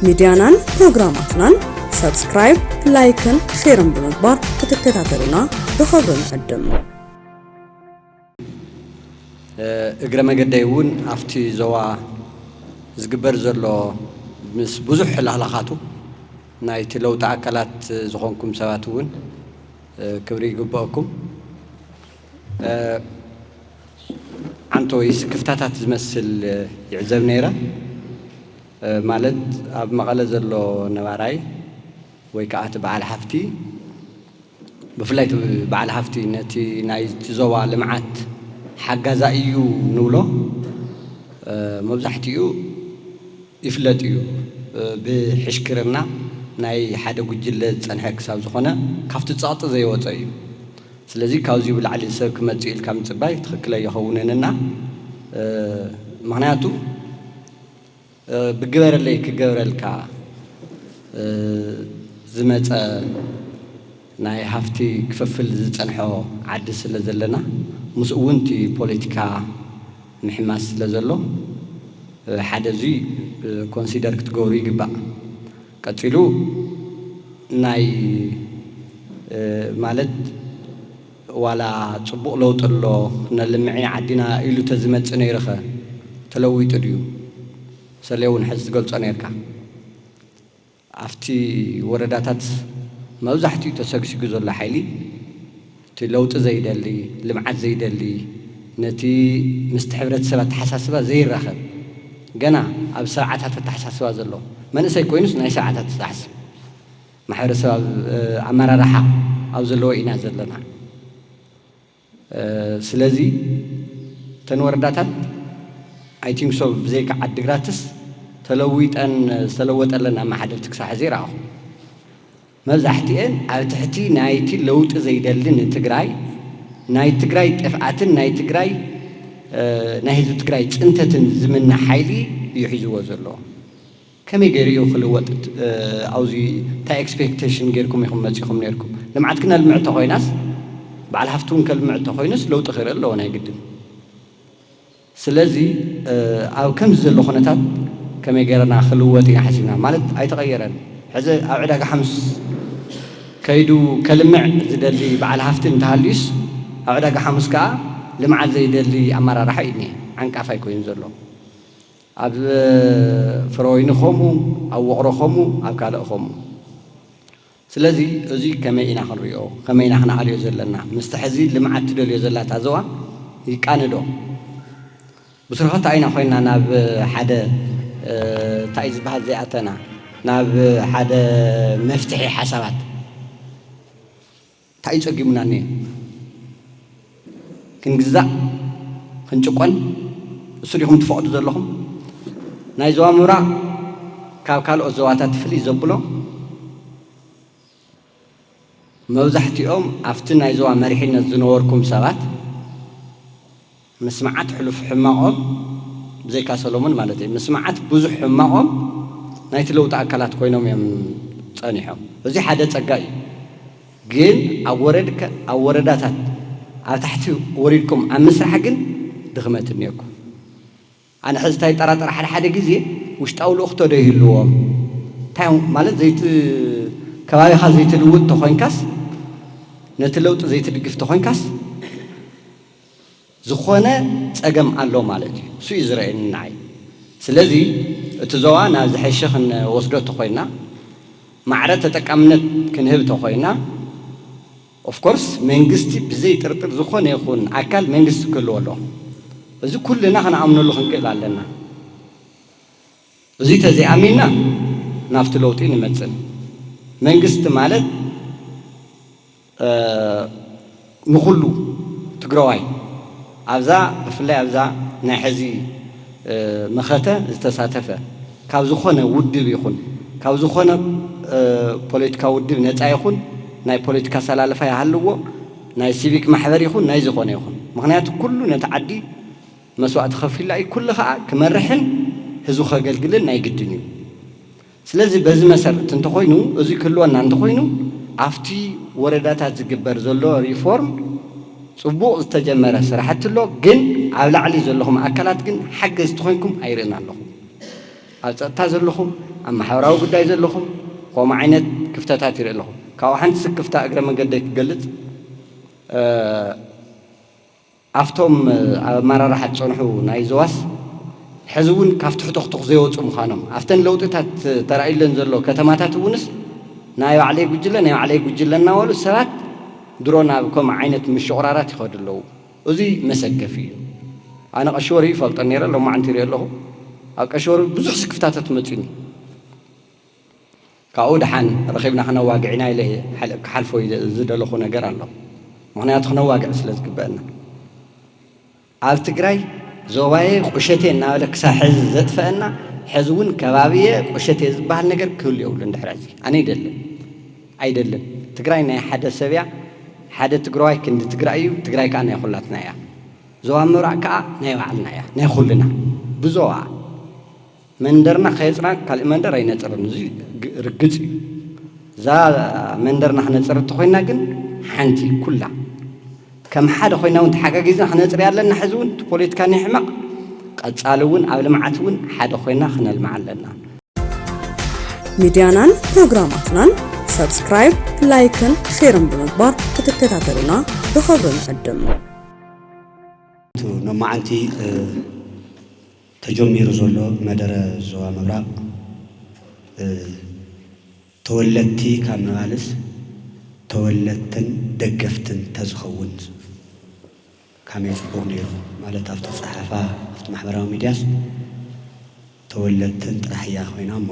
ሚድያናን ፕሮግራማትናን ሳብስክራይብ፣ ላይክን ሼርን ብምግባር ክትከታተሉና ብኽብሪ ንዕድም። እግረ መገደይ እውን ኣብቲ ዞባ ዝግበር ዘሎ ምስ ብዙሕ ሕልኽላኻቱ ናይቲ ለውጢ ኣካላት ዝኾንኩም ሰባት እውን ክብሪ ይግበአኩም። ዓንቶ ወይ ስክፍታታት ዝመስል ይዕዘብ ነይረ። ማለት ኣብ መቐለ ዘሎ ነባራይ ወይ ከዓ እቲ በዓል ሃፍቲ ብፍላይ እቲ በዓል ሃፍቲ ነቲ ናይቲ ዞባ ልምዓት ሓጋዛይ እዩ ንብሎ መብዛሕትኡ ይፍለጥ እዩ። ብሕሽክርና ናይ ሓደ ጉጅለ ዝፀንሐ ክሳብ ዝኾነ ካብቲ ፀቕጢ ዘይወፀ እዩ። ስለዚ ካብዚ ብላዕሊ ሰብ ክመፅእ ኢልካ ምፅባይ ትኽክል ኣይኸውንን እና ምኽንያቱ ብግበረለይ ክገብረልካ ዝመፀ ናይ ሃፍቲ ክፍፍል ዝፀንሖ ዓዲ ስለ ዘለና ምስኡ እውን እቲ ፖለቲካ ምሕማስ ስለ ዘሎ ሓደ እዙይ ኮንሲደር ክትገብሩ ይግባእ። ቀፂሉ ናይ ማለት ዋላ ፅቡቕ ለውጢ ኣሎ ነልምዕ ኢና ዓዲና ኢሉ ተዝመፅእ ነይርኸ ተለዊጡ ድዩ? ሰሌ እውን ሕዚ ትገልፆ ነይርካ ኣብቲ ወረዳታት መብዛሕትኡ ተሰግሲጉ ዘሎ ሓይሊ እቲ ለውጢ ዘይደሊ ልምዓት ዘይደሊ ነቲ ምስቲ ሕብረተሰብ ኣተሓሳስባ ዘይራኸብ ገና ኣብ ሰብዓታት ኣተሓሳስባ ዘሎ መንእሰይ ኮይኑስ ናይ ሰብዓታት ዝሓስብ ማሕበረሰብ ኣመራርሓ ኣብ ዘለዎ ኢና ዘለና። ስለዚ እተን ወረዳታት ኣይቲንክ ሶ ብዘይካ ዓዲግራትስ ተለዊጠን ዝተለወጠለን ኣመሓደርቲ ክሳብ ሕዚ ይረኣኹ። መብዛሕትኤን ኣብ ትሕቲ ናይቲ ለውጢ ዘይደሊ ንትግራይ ናይ ትግራይ ጥፍኣትን ናይ ትግራይ ናይ ህዝቢ ትግራይ ፅንተትን ዝምነ ሓይሊ እዩ ሒዝዎ ዘሎ። ከመይ ገይሩ እዩ ክልወጥ? ኣብዚ እንታይ ኤክስፔክቴሽን ገይርኩም ኢኹም መፂኹም ነይርኩም? ልምዓት ክነልምዕ ተኮይናስ በዓል ሃፍቲ እውን ከልምዕ ተኮይኑስ ለውጢ ክርኢ ኣለዎ ናይ ግድን። ስለዚ ኣብ ከምዚ ዘሎ ኩነታት ከመይ ገይርና ክልወጥ ኢና ሓሲብና ማለት ኣይተቐየረን። ሕዚ ኣብ ዕዳጋ ሓሙስ ከይዱ ከልምዕ ዝደሊ በዓል ሃፍቲ እንተሃልዩስ ኣብ ዕዳጋ ሓሙስ ከዓ ልምዓት ዘይደሊ ኣመራርሓ እዩ እኒሀ ዓንቃፋይ ኮይኑ ዘሎ። ኣብ ፍረወይኒ ከምኡ፣ ኣብ ውቕሮ ከምኡ፣ ኣብ ካልእ ከምኡ። ስለዚ እዚ ከመይ ኢና ክንሪኦ፣ ከመይ ኢና ክንኣልዮ ዘለና? ምስቲ ሕዚ ልምዓት ትደልዮ ዘላ እታ ዞባ ይቃነ ዶ? ብስርሖት ኣይና ኮይና ናብ ሓደ እንታይ ዝበሃል ዘይኣተና ናብ ሓደ መፍትሒ ሓሳባት እንታይ እዩ ጸጊሙና እኒሀ? ክንግዛእ ክንጭቆን እሱ ዲኹም ትፈቕዱ ዘለኹም? ናይ ዞባ ምብራቕ ካብ ካልኦት ዞባታት ፍልይ ዘብሎ መብዛሕትኦም ኣብቲ ናይ ዞባ መሪሕነት ዝነበርኩም ሰባት ምስ መዓት ሕሉፍ ሕማቖም ብዘይካ ሰሎሞን ማለት እዩ ምስ መዓት ብዙሕ ሕማቖም ናይቲ ለውጢ ኣካላት ኮይኖም እዮም ጸኒሖም። እዚ ሓደ ጸጋ እዩ። ግን ኣብ ወረድከ ኣብ ወረዳታት ኣብ ታሕቲ ወሪድኩም ኣብ ምስራሕ ግን ድኽመት እኒኦኩም። ኣነ ሕዚ እንታይ ጠራጠር ሓደ ሓደ ግዜ ውሽጣዊ ልእኽቶ ዶ ይህልዎም እንታይ ማለት ዘይቲ ከባቢኻ ዘይትልውጥ ተኾይንካስ ነቲ ለውጢ ዘይትድግፍ ተኾይንካስ ዝኾነ ፀገም ኣሎ ማለት እዩ። እሱ እዩ ዝረአየኒ ንዓይ። ስለዚ እቲ ዞባ ናብ ዝሐሸ ክንወስዶ ተኾይና ማዕረ ተጠቃምነት ክንህብ ተኾይና ኦፍኮርስ መንግስቲ ብዘይ ጥርጥር ዝኾነ ይኹን ኣካል መንግስቲ ክህልዎ ኣለዎ። እዚ ኩልና ክንኣምነሉ ክንክእል ኣለና። እዚ ተዘይኣሚንና ናብቲ ለውጢ ንመፅን። መንግስቲ ማለት ንኹሉ ትግራዋይ ኣብዛ ብፍላይ ኣብዛ ናይ ሕዚ መኸተ ዝተሳተፈ ካብ ዝኾነ ውድብ ይኹን ካብ ዝኾነ ፖለቲካ ውድብ ነፃ ይኹን ናይ ፖለቲካ ኣሰላልፋ ይሃልዎ ናይ ሲቪክ ማሕበር ይኹን ናይ ዝኾነ ይኹን ምኽንያቱ ኩሉ ነቲ ዓዲ መስዋእቲ ከፊላ እዩ ኩሉ ከዓ ክመርሕን ህዝቡ ከገልግልን ናይ ግድን እዩ። ስለዚ በዚ መሰረት እንተኾይኑ እዚ ክህልወና እንተኾይኑ ኣብቲ ወረዳታት ዝግበር ዘሎ ሪፎርም ፅቡቕ ዝተጀመረ ስራሕቲ ኣሎ። ግን ኣብ ላዕሊ ዘለኹም ኣካላት ግን ሓገዝቲ ኮይንኩም ኣይርእን ኣለኹም። ኣብ ጸጥታ ዘለኹም፣ ኣብ ማሕበራዊ ጉዳይ ዘለኹም፣ ከምኡ ዓይነት ክፍተታት ይርኢ ኣለኹ። ካብኡ ሓንቲ ስክፍታ እግረ መንገደይ ክገልጽ፣ እ፣ ኣብቶም፣ እ፣ ኣብ ኣመራርሓ ዝጸንሑ ናይ ዞባስ፣ ሕዚ እውን ካብ ትሕቲ ክትኹ ዘይወጹ ምዃኖም፣ ኣብተን ለውጥታት ተራእዩለን ዘሎ ከተማታት እውንስ፣ ናይ ባዕለይ ጉጅለ፣ ናይ ባዕለይ ጉጅለ እናበሉ ሰባት ድሮ ናብ ከምኡ ዓይነት ምሽቑራራት ይኸዱ ኣለዉ። እዙይ መሰከፊ እዩ። ኣነ ቀሺ ወሪ ይፈልጦ ነይረ፣ ሎማዕንቲ ይሪኦ ኣለኹ። ኣብ ቀሺ ወሪ ብዙሕ ስክፍታታት መጺኡኒ። ካብኡ ደሓን ረኺብና ክነዋግዕ ኢና ኢለ እየ ሓለ-፣ ክሓልፎ ኢለ ዝደለኹ ነገር ኣሎ። ምኽንያቱ ክነዋግዕ ስለ ዝግበአና። ኣብ ትግራይ ዞባየ ቁሸቴ እናበለ ክሳብ ሕዚ ዘጥፈአና፣ ሕዚ እውን ከባቢየ ቁሸቴ ዝበሃል ነገር ክህሉ የብሉን። ድሕሪ ሕዚ ኣነ ኣይደልን፣ ኣይደልን። ትግራይ ናይ ሓደ ሰብ እያ። ሓደ ትግራዋይ ክንዲ ትግራይ እዩ። ትግራይ ከዓ ናይ ኩላትና እያ። ዞባ ምብራቕ ከዓ ናይ ባዕልና እያ፣ ናይ ኩልና። ብዞባ መንደርና ከየጽና ካልእ መንደር ኣይነጽርን። እዚ ግ-፣ ርግጽ እዩ። እዛ መንደርና ክነጽር እንተኾይና ግን ሓንቲ ኩላ ከም ሓደ ኮይና እውን ተሓጋጊዝና ክነጽርያ ኣለና። ሕዚ እውን እቲ ፖለቲካ ናይ ሕመቕ ቀጻሊ እውን ኣብ ልምዓት እውን ሓደ ኮይና ክነልምዓ ኣለና። ሚድያናን ፕሮግራማትናን ሰብስክራይብ፣ ላይክን ሼርን ብምግባር ክትከታተሉና ብኽብሪ ንዕድም። እቲ ሎማዓንቲ፣ እ፣ ተጀሚሩ ዘሎ መደረ ዞባ ምብራቕ፣ እ፣ ተወለድቲ ካብ ምባልስ ተወለድትን ደገፍትን ተዝኸውን ካመይ ጽቡቕ ነይሩ። ማለት ኣብቲ ጸሓፋ ኣብቲ ማሕበራዊ ሚድያስ ተወለድትን ጥራሕ እያ ኮይና እሞ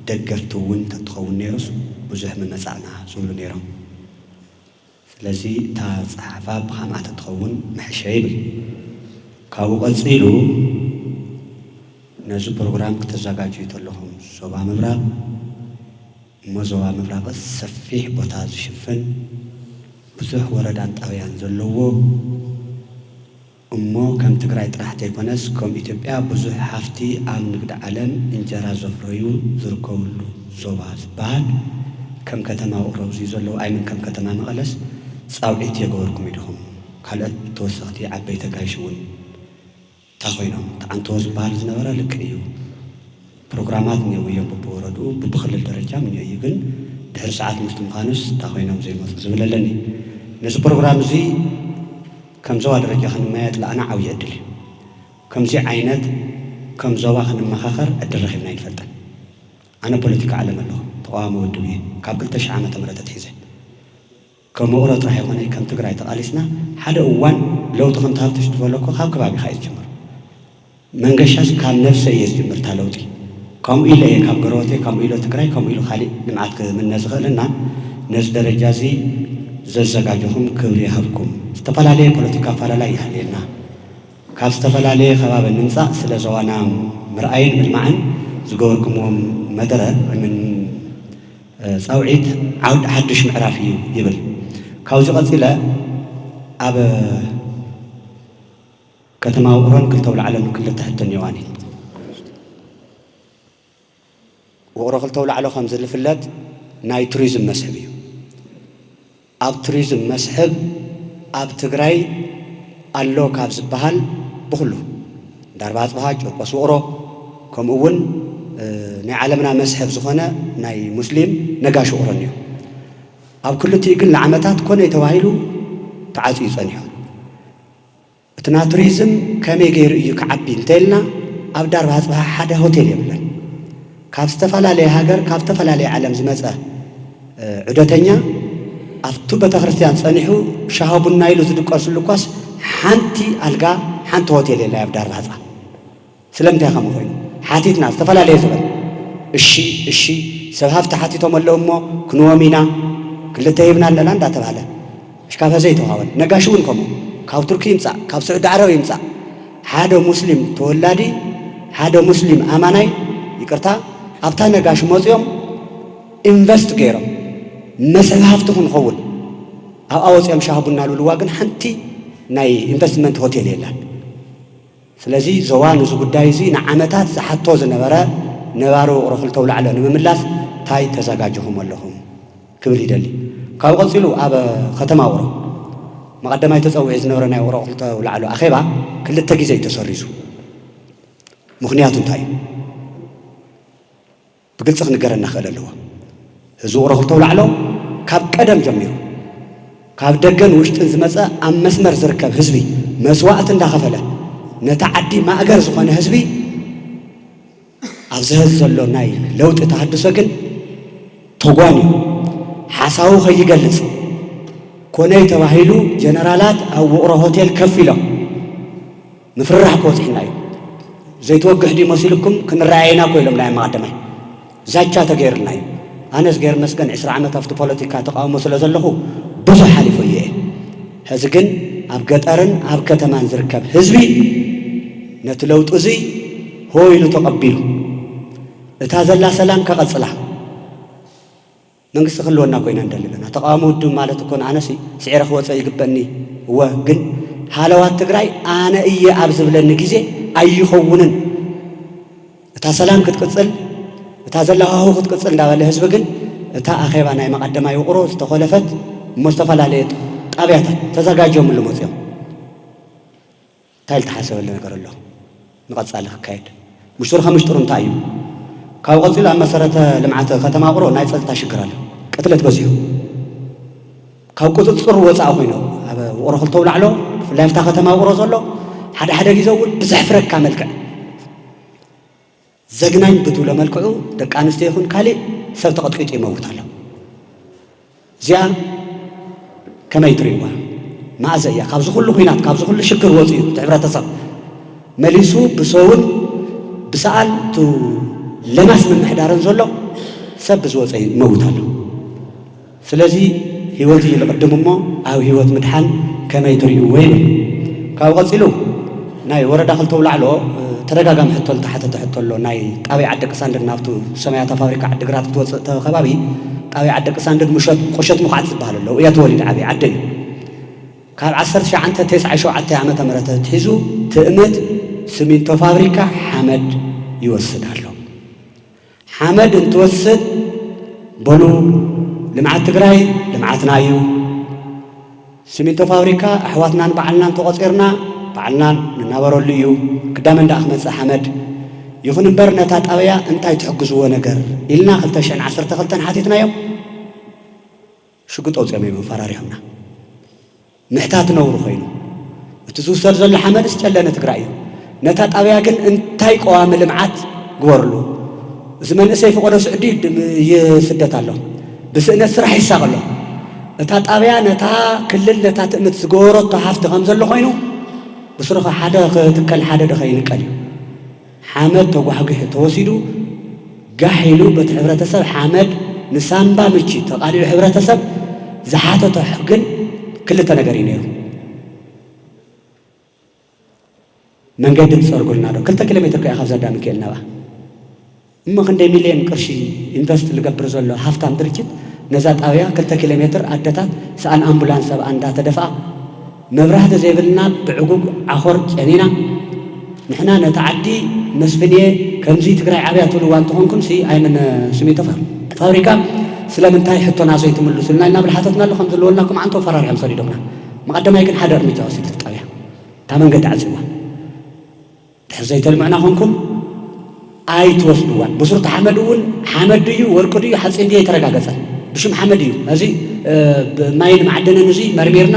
ደገፍቲ እውን ተትኸውን ነይሩስ ብዙሕ ምመጻእና ዝብሉ ነይሮም። ስለዚ እታ ጸሓፋ ብኸምኣ ተትኸውን ምሕሸ ይብል። ካብኡ ቀጺሉ ነዚ ፕሮግራም ክተዘጋጅዩ ተለኹም ዞባ ምብራቕ እሞ ዞባ ምብራቕ ሰፊሕ ቦታ ዝሽፍን ብዙሕ ወረዳን ጣብያን ዘለዎ እሞ ከም ትግራይ ጥራሕ ተይኮነስ ከም ኢትዮጵያ ብዙሕ ሃፍቲ ኣብ ንግዲ ዓለም እንጀራ ዘፍረዩ ዝርከብሉ ዞባ ዝበሃል ከም ከተማ ውቕሮ እዚ ዘለዉ ኣይምን ከም ከተማ መቐለስ ጻውዒት የገበርኩም ኢድኹም ካልኦት ተወሰኽቲ ዓበይቲ ኣጋይሽ እውን እንታይ ኮይኖም ተዓንተዎ ዝበሃል ዝነበረ ልክዕ እዩ። ፕሮግራማት እኒአው እዮም ብብወረድኡ ብብክልል ደረጃ እኒኦ እዩ ግን ድሕሪ ሰዓት ምስቲ ምዃኑስ እንታይ ኮይኖም ዘይመፁ ዝብል ኣለኒ። ነዚ ፕሮግራም እዚ ከም ዞባ ደረጃ ክንመያየጥ ለኣና ዓብዪ ዕድል እዩ። ከምዚ ዓይነት ከም ዞባ ክንመኻኸር ዕድል ረኺብና ኣይንፈልጥን። ኣነ ፖለቲካ ዓለም ኣለኹ፣ ተቃዋሚ ውድብ እየ ካብ ክልተ ሽሕ ዓመተ ምህረት ኣትሒዘ። ከም ውቕሮ ጥራሕ ይኾነ ከም ትግራይ ተቓሊስና ሓደ እዋን ለውጢ ከምቲ ሃብትሽ ዝበለኮ ካብ ከባቢኻ እዩ ዝጅምር። መንገሻስ ካብ ነብሰ እየ ዝጅምር እታ ለውጢ። ከምኡ ኢለ እየ ካብ ገረወተይ፣ ከምኡ ኢሎ ትግራይ፣ ከምኡ ኢሉ ካሊእ ልምዓት ክምነ ዝኽእልና ነዚ ደረጃ እዚ ዘዘጋጀኹም ክብሪ ይሃብኩም። ዝተፈላለየ ፖለቲካ ኣፈላላይ ይሃልየና። ካብ ዝተፈላለየ ከባቢ ንምጻእ ስለ ዞባና ምርኣይን ምልማዕን ዝገበርኩምዎ መደረ ምን ጻውዒት ዓውድ ሓድሽ ምዕራፍ እዩ ይብል። ካብዚ ቀጺለ ኣብ ከተማ ውቕሮን ክልተ ውላዕሎን ክልተ ሕቶ እኒኦዋኒ። ውቕሮ ክልተ ውላዕሎ ከም ዝፍለጥ ናይ ቱሪዝም መስሕብ እዩ። ኣብ ቱሪዝም መስሕብ ኣብ ትግራይ ኣሎ ካብ ዝበሃል ብኹሉ ዳርባ ኣፅብሃ፣ ጨርቆስ ውቕሮ ከምኡ እውን ናይ ዓለምና መስሕብ ዝኾነ ናይ ሙስሊም ነጋሽ ውቕሮ እኒኦ። ኣብ ክልቲኡ ግን ንዓመታት ኮነይ ተባሂሉ ተዓፅዩ ፀኒሑ። እቲ ናቱሪዝም ከመይ ገይሩ እዩ ክዓቢ እንተኢልና ኣብ ዳርባ ኣፅብሃ ሓደ ሆቴል የብለን። ካብ ዝተፈላለየ ሃገር ካብ ዝተፈላለየ ዓለም ዝመፀ ዑደተኛ ኣብቱ ቤተክርስትያን ፀኒሑ ሻሃ ቡና ኢሉ ዝድቀስሉ እኳስ ሓንቲ ኣልጋ ሓንቲ ሆቴል የላ ኣብ ዳርባ ኣፅብሃ። ስለምንታይ ከምኡ ኮይኑ ሓቲትና ዝተፈላለየ ዘበን እሺ እሺ ሰብ ሃፍቲ ሓቲቶም ኣለዉ እሞ ክንዎም ኢና ክልተ ሂብና ኣለና እንዳተባሃለ እሽካፈ ዘይተዋወን ነጋሽ እውን ከምኡ ካብ ቱርኪ ይምፃእ ካብ ስዑዲ ዓረብ ይምፃእ ሓደ ሙስሊም ተወላዲ ሓደ ሙስሊም ኣማናይ ይቅርታ ኣብታ ነጋሽ መፅኦም ኢንቨስት ገይሮም መስሕብ ሃፍቲ ክንኸውን ኣብኣ ወፂኦም ሻሂ ቡና ልብልዋ ግን ሓንቲ ናይ ኢንቨስትመንት ሆቴል የላን። ስለዚ ዞባ ንዚ ጉዳይ እዚ ንዓመታት ዝሓቶ ዝነበረ ነባሪ ውቕሮ ክልተ ውላዕሎ ንምምላስ ታይ ተዘጋጅኹም ኣለኹም ክብል ይደሊ። ካብ ቀፂሉ ኣብ ከተማ ውቕሮ መቐደማይ ተፀዊዑ ዝነበረ ናይ ውቕሮ ክልተ ውላዕሎ ኣኼባ ክልተ ግዜ እዩ ተሰሪዙ። ምኽንያቱ እንታይ እዩ? ግልፂ ክንገረና ክእል ኣለዎ። ህዝቢ ውቕሮ ክልተ ኣውላዕሎ ካብ ቀደም ጀሚሩ ካብ ደገን ውሽጥን ዝመፀ ኣብ መስመር ዝርከብ ህዝቢ መስዋእቲ እንዳኸፈለ ነቲ ዓዲ ማእገር ዝኾነ ህዝቢ ኣብዚ ህዝቢ ዘሎ ናይ ለውጢ ተሃድሶ ግን ተጓንዩ ሓሳቡ ከይገልፅ ኮነይ ተባሂሉ ጀነራላት ኣብ ውቕሮ ሆቴል ከፍ ኢሎም ምፍርራሕ ክበፅሕና እዩ። ዘይትወግሕ ድዩ መሲልኩም ክንረኣየና እኮ ኢሎም ናይ መቐደማይ ዛቻ ተገይርልና እዩ። ኣነስ ገይር መስገን ዕስራ ዓመት ኣብቲ ፖለቲካ ተቃውሞ ስለ ዘለኹ ብዙሕ ሓሊፎ እየ። ሕዚ ግን ኣብ ገጠርን ኣብ ከተማን ዝርከብ ህዝቢ ነቲ ለውጢ እዚ ሆ ኢሉ ተቐቢሉ እታ ዘላ ሰላም ከቐጽላ መንግስቲ ክህልወና ኮይና እንደሊ ኣለና። ተቃውሞ ውድብ ማለት እኮ ንኣነሲ ስዒረ ክወፀ ይግበእኒ እወ፣ ግን ሃለዋት ትግራይ ኣነ እየ ኣብ ዝብለኒ ግዜ ኣይኸውንን። እታ ሰላም ክትቅጽል እታ ዘላ ሃሁ ክትቅጽል እንዳበለ ህዝቢ ግን እታ ኣኼባ ናይ መቐደማይ ውቕሮ ዝተኾለፈት እሞ ዝተፈላለየ ጣብያታት ተዘጋጅዮምሉ መፅዮም። እንታይ ዝተሓሰበሉ ነገር ኣሎ ንቐጻሊ ክካየድ? ምሽጥሩ ካብ ምሽጥሩ እንታይ እዩ? ካብ ቀጺሉ ኣብ መሰረተ ልምዓት ከተማ ውቕሮ ናይ ጸጥታ ሽግር ኣሎ። ቅትለት በዚሑ። ካብ ቁጽጽር ወጻኢ ኮይኑ ኣብ ውቕሮ ክልተ ኣውላዕሎ ብፍላይ ኣብታ ከተማ ውቕሮ ዘሎ ሓደ ሓደ ግዜ እውን ብዘሕፍረካ መልክዕ ዘግናኝ ብትብሎ መልክዑ ደቂ ኣንስትዮ ይኹን ካሊእ ሰብ ተቐጥቂጡ ይመውት ኣሎ። እዚኣ ከመይ ትርእይዋ? መኣዘ እያ ካብዚ ኩሉ ኲናት ካብዚ ኩሉ ሽግር ወፂኡ እቲ ሕብረተሰብ መሊሱ ብሰውን ብሰኣን ቱ ለማስ ምምሕዳርን ዘሎ ሰብ ብዝወፀ ይመውት ኣሎ። ስለዚ ህይወት እዩ ዝቕድም እሞ ኣብ ህይወት ምድሓን ከመይ ትርእይዎ ይብል። ካብኡ ቀፂሉ ናይ ወረዳ ክልተ ኣውላዕሎ ተደጋጋሚ ሕቶ ዝተሓተተ ሕቶ ኣሎ። ናይ ጣብያ ዓዲ ቅሳንድድ ናብቱ ሰማያታ ፋብሪካ ዓዲ ግራት ክትወፅእ ተ ከባቢ ጣብያ ዓዲ ቅሳንድድ ምሸት ቁሸት ምዃት ዝበሃል ኣሎ። እያ ተወሊድ ዓብይ ዓዲ እዩ። ካብ ዓሰርተ ትሽዓተ ተስዓን ሸውዓተን ዓመተ ምህረት ኣትሒዙ ትእምት ስሚንቶ ፋብሪካ ሓመድ ይወስድ ኣሎ። ሓመድ እንትወስድ በሉ ልምዓት ትግራይ ልምዓትና እዩ። ሲሚንቶ ፋብሪካ ኣሕዋትናን ባዕልናን ተቖፂርና ባዕልናን ንናበረሉ እዩ። ክዳመን ደኣ ክመፅእ ሓመድ። ይኹን እምበር ነታ ጣብያ እንታይ ትሕግዝዎ ነገር ኢልና ክልተ ሽሕን ዓሰርተ ክልተን ሓቲትናዮም። ሽጉጥ ኣውፂኦም እዮም ኣፈራሪሖምና። ምሕታት ነውሪ ኮይኑ እቲ ዝውሰድ ዘሎ ሓመድስ ጨለ ንትግራይ እዩ። ነታ ጣብያ ግን እንታይ ቀዋሚ ልምዓት ግበርሉ። እዚ መንእሰይ ፍቆዶ ስዑዲ ይስደት ኣሎ። ብስእነት ስራሕ ይሳቕ ኣሎ። እታ ጣብያ ነታ ክልል ነታ ትእምት ዝገበረቶ ሃፍቲ ከም ዘሎ ኮይኑ ብስሩ ኸ ሓደ ክትከል ሓደ ዶ ከይንቀል እዩ። ሓመድ ተጓሕጒሑ ተወሲዱ ጋሕ ኢሉ በቲ ሕብረተሰብ ሓመድ ንሳምባ ምቺ ተቓሊዑ ሕብረተሰብ ዝሓተቶ ግን ክልተ ነገር እዩ ነይሩ። መንገዲ ትፀርጉልና ዶ? ክልተ ኪሎ ሜትር ከኣ ካብ ዛዳ ሚካኤል ናብኣ እሞ ክንደይ ሚልዮን ቅርሺ ኢንቨስት ዝገብር ዘሎ ሃፍታም ድርጅት ነዛ ጣብያ ክልተ ኪሎ ሜትር ኣደታት ሰኣን ኣምቡላንስ ኣብኣ እንዳተደፍኣ መብራህቲ ዘይብልና ብዕጉግ ዓኾር ጨኒና ንሕና ነቲ ዓዲ መስፍንየ ከምዚ ትግራይ ዓብያ ትብልዋ እንተኾንኩም ሲ ኣይምን ስሚንቶ ፋ- ፋብሪካ ስለምንታይ ሕቶና ዘይትምልሱልና ኢልና ብልሓተትና ኣሎ ከም ዘለወልና ከም ዓንቶ ፈራሪሖም ሰዲዶምና። መቐደማይ ግን ሓደ እርምጃ ወሲዱ እቲ ጣብያ እታ መንገዲ ዓፅዋ ድሕር ዘይተልምዕና ኮንኩም ኣይትወስድዋን። ብሱር እቲ ሓመድ እውን ሓመድ ድዩ ወርቂ ድዩ ሓፂን ድዩ ኣይተረጋገፀን። ብሽም ሓመድ እዩ። እዚ ማይን ማዕድንን እዚ መርሚርና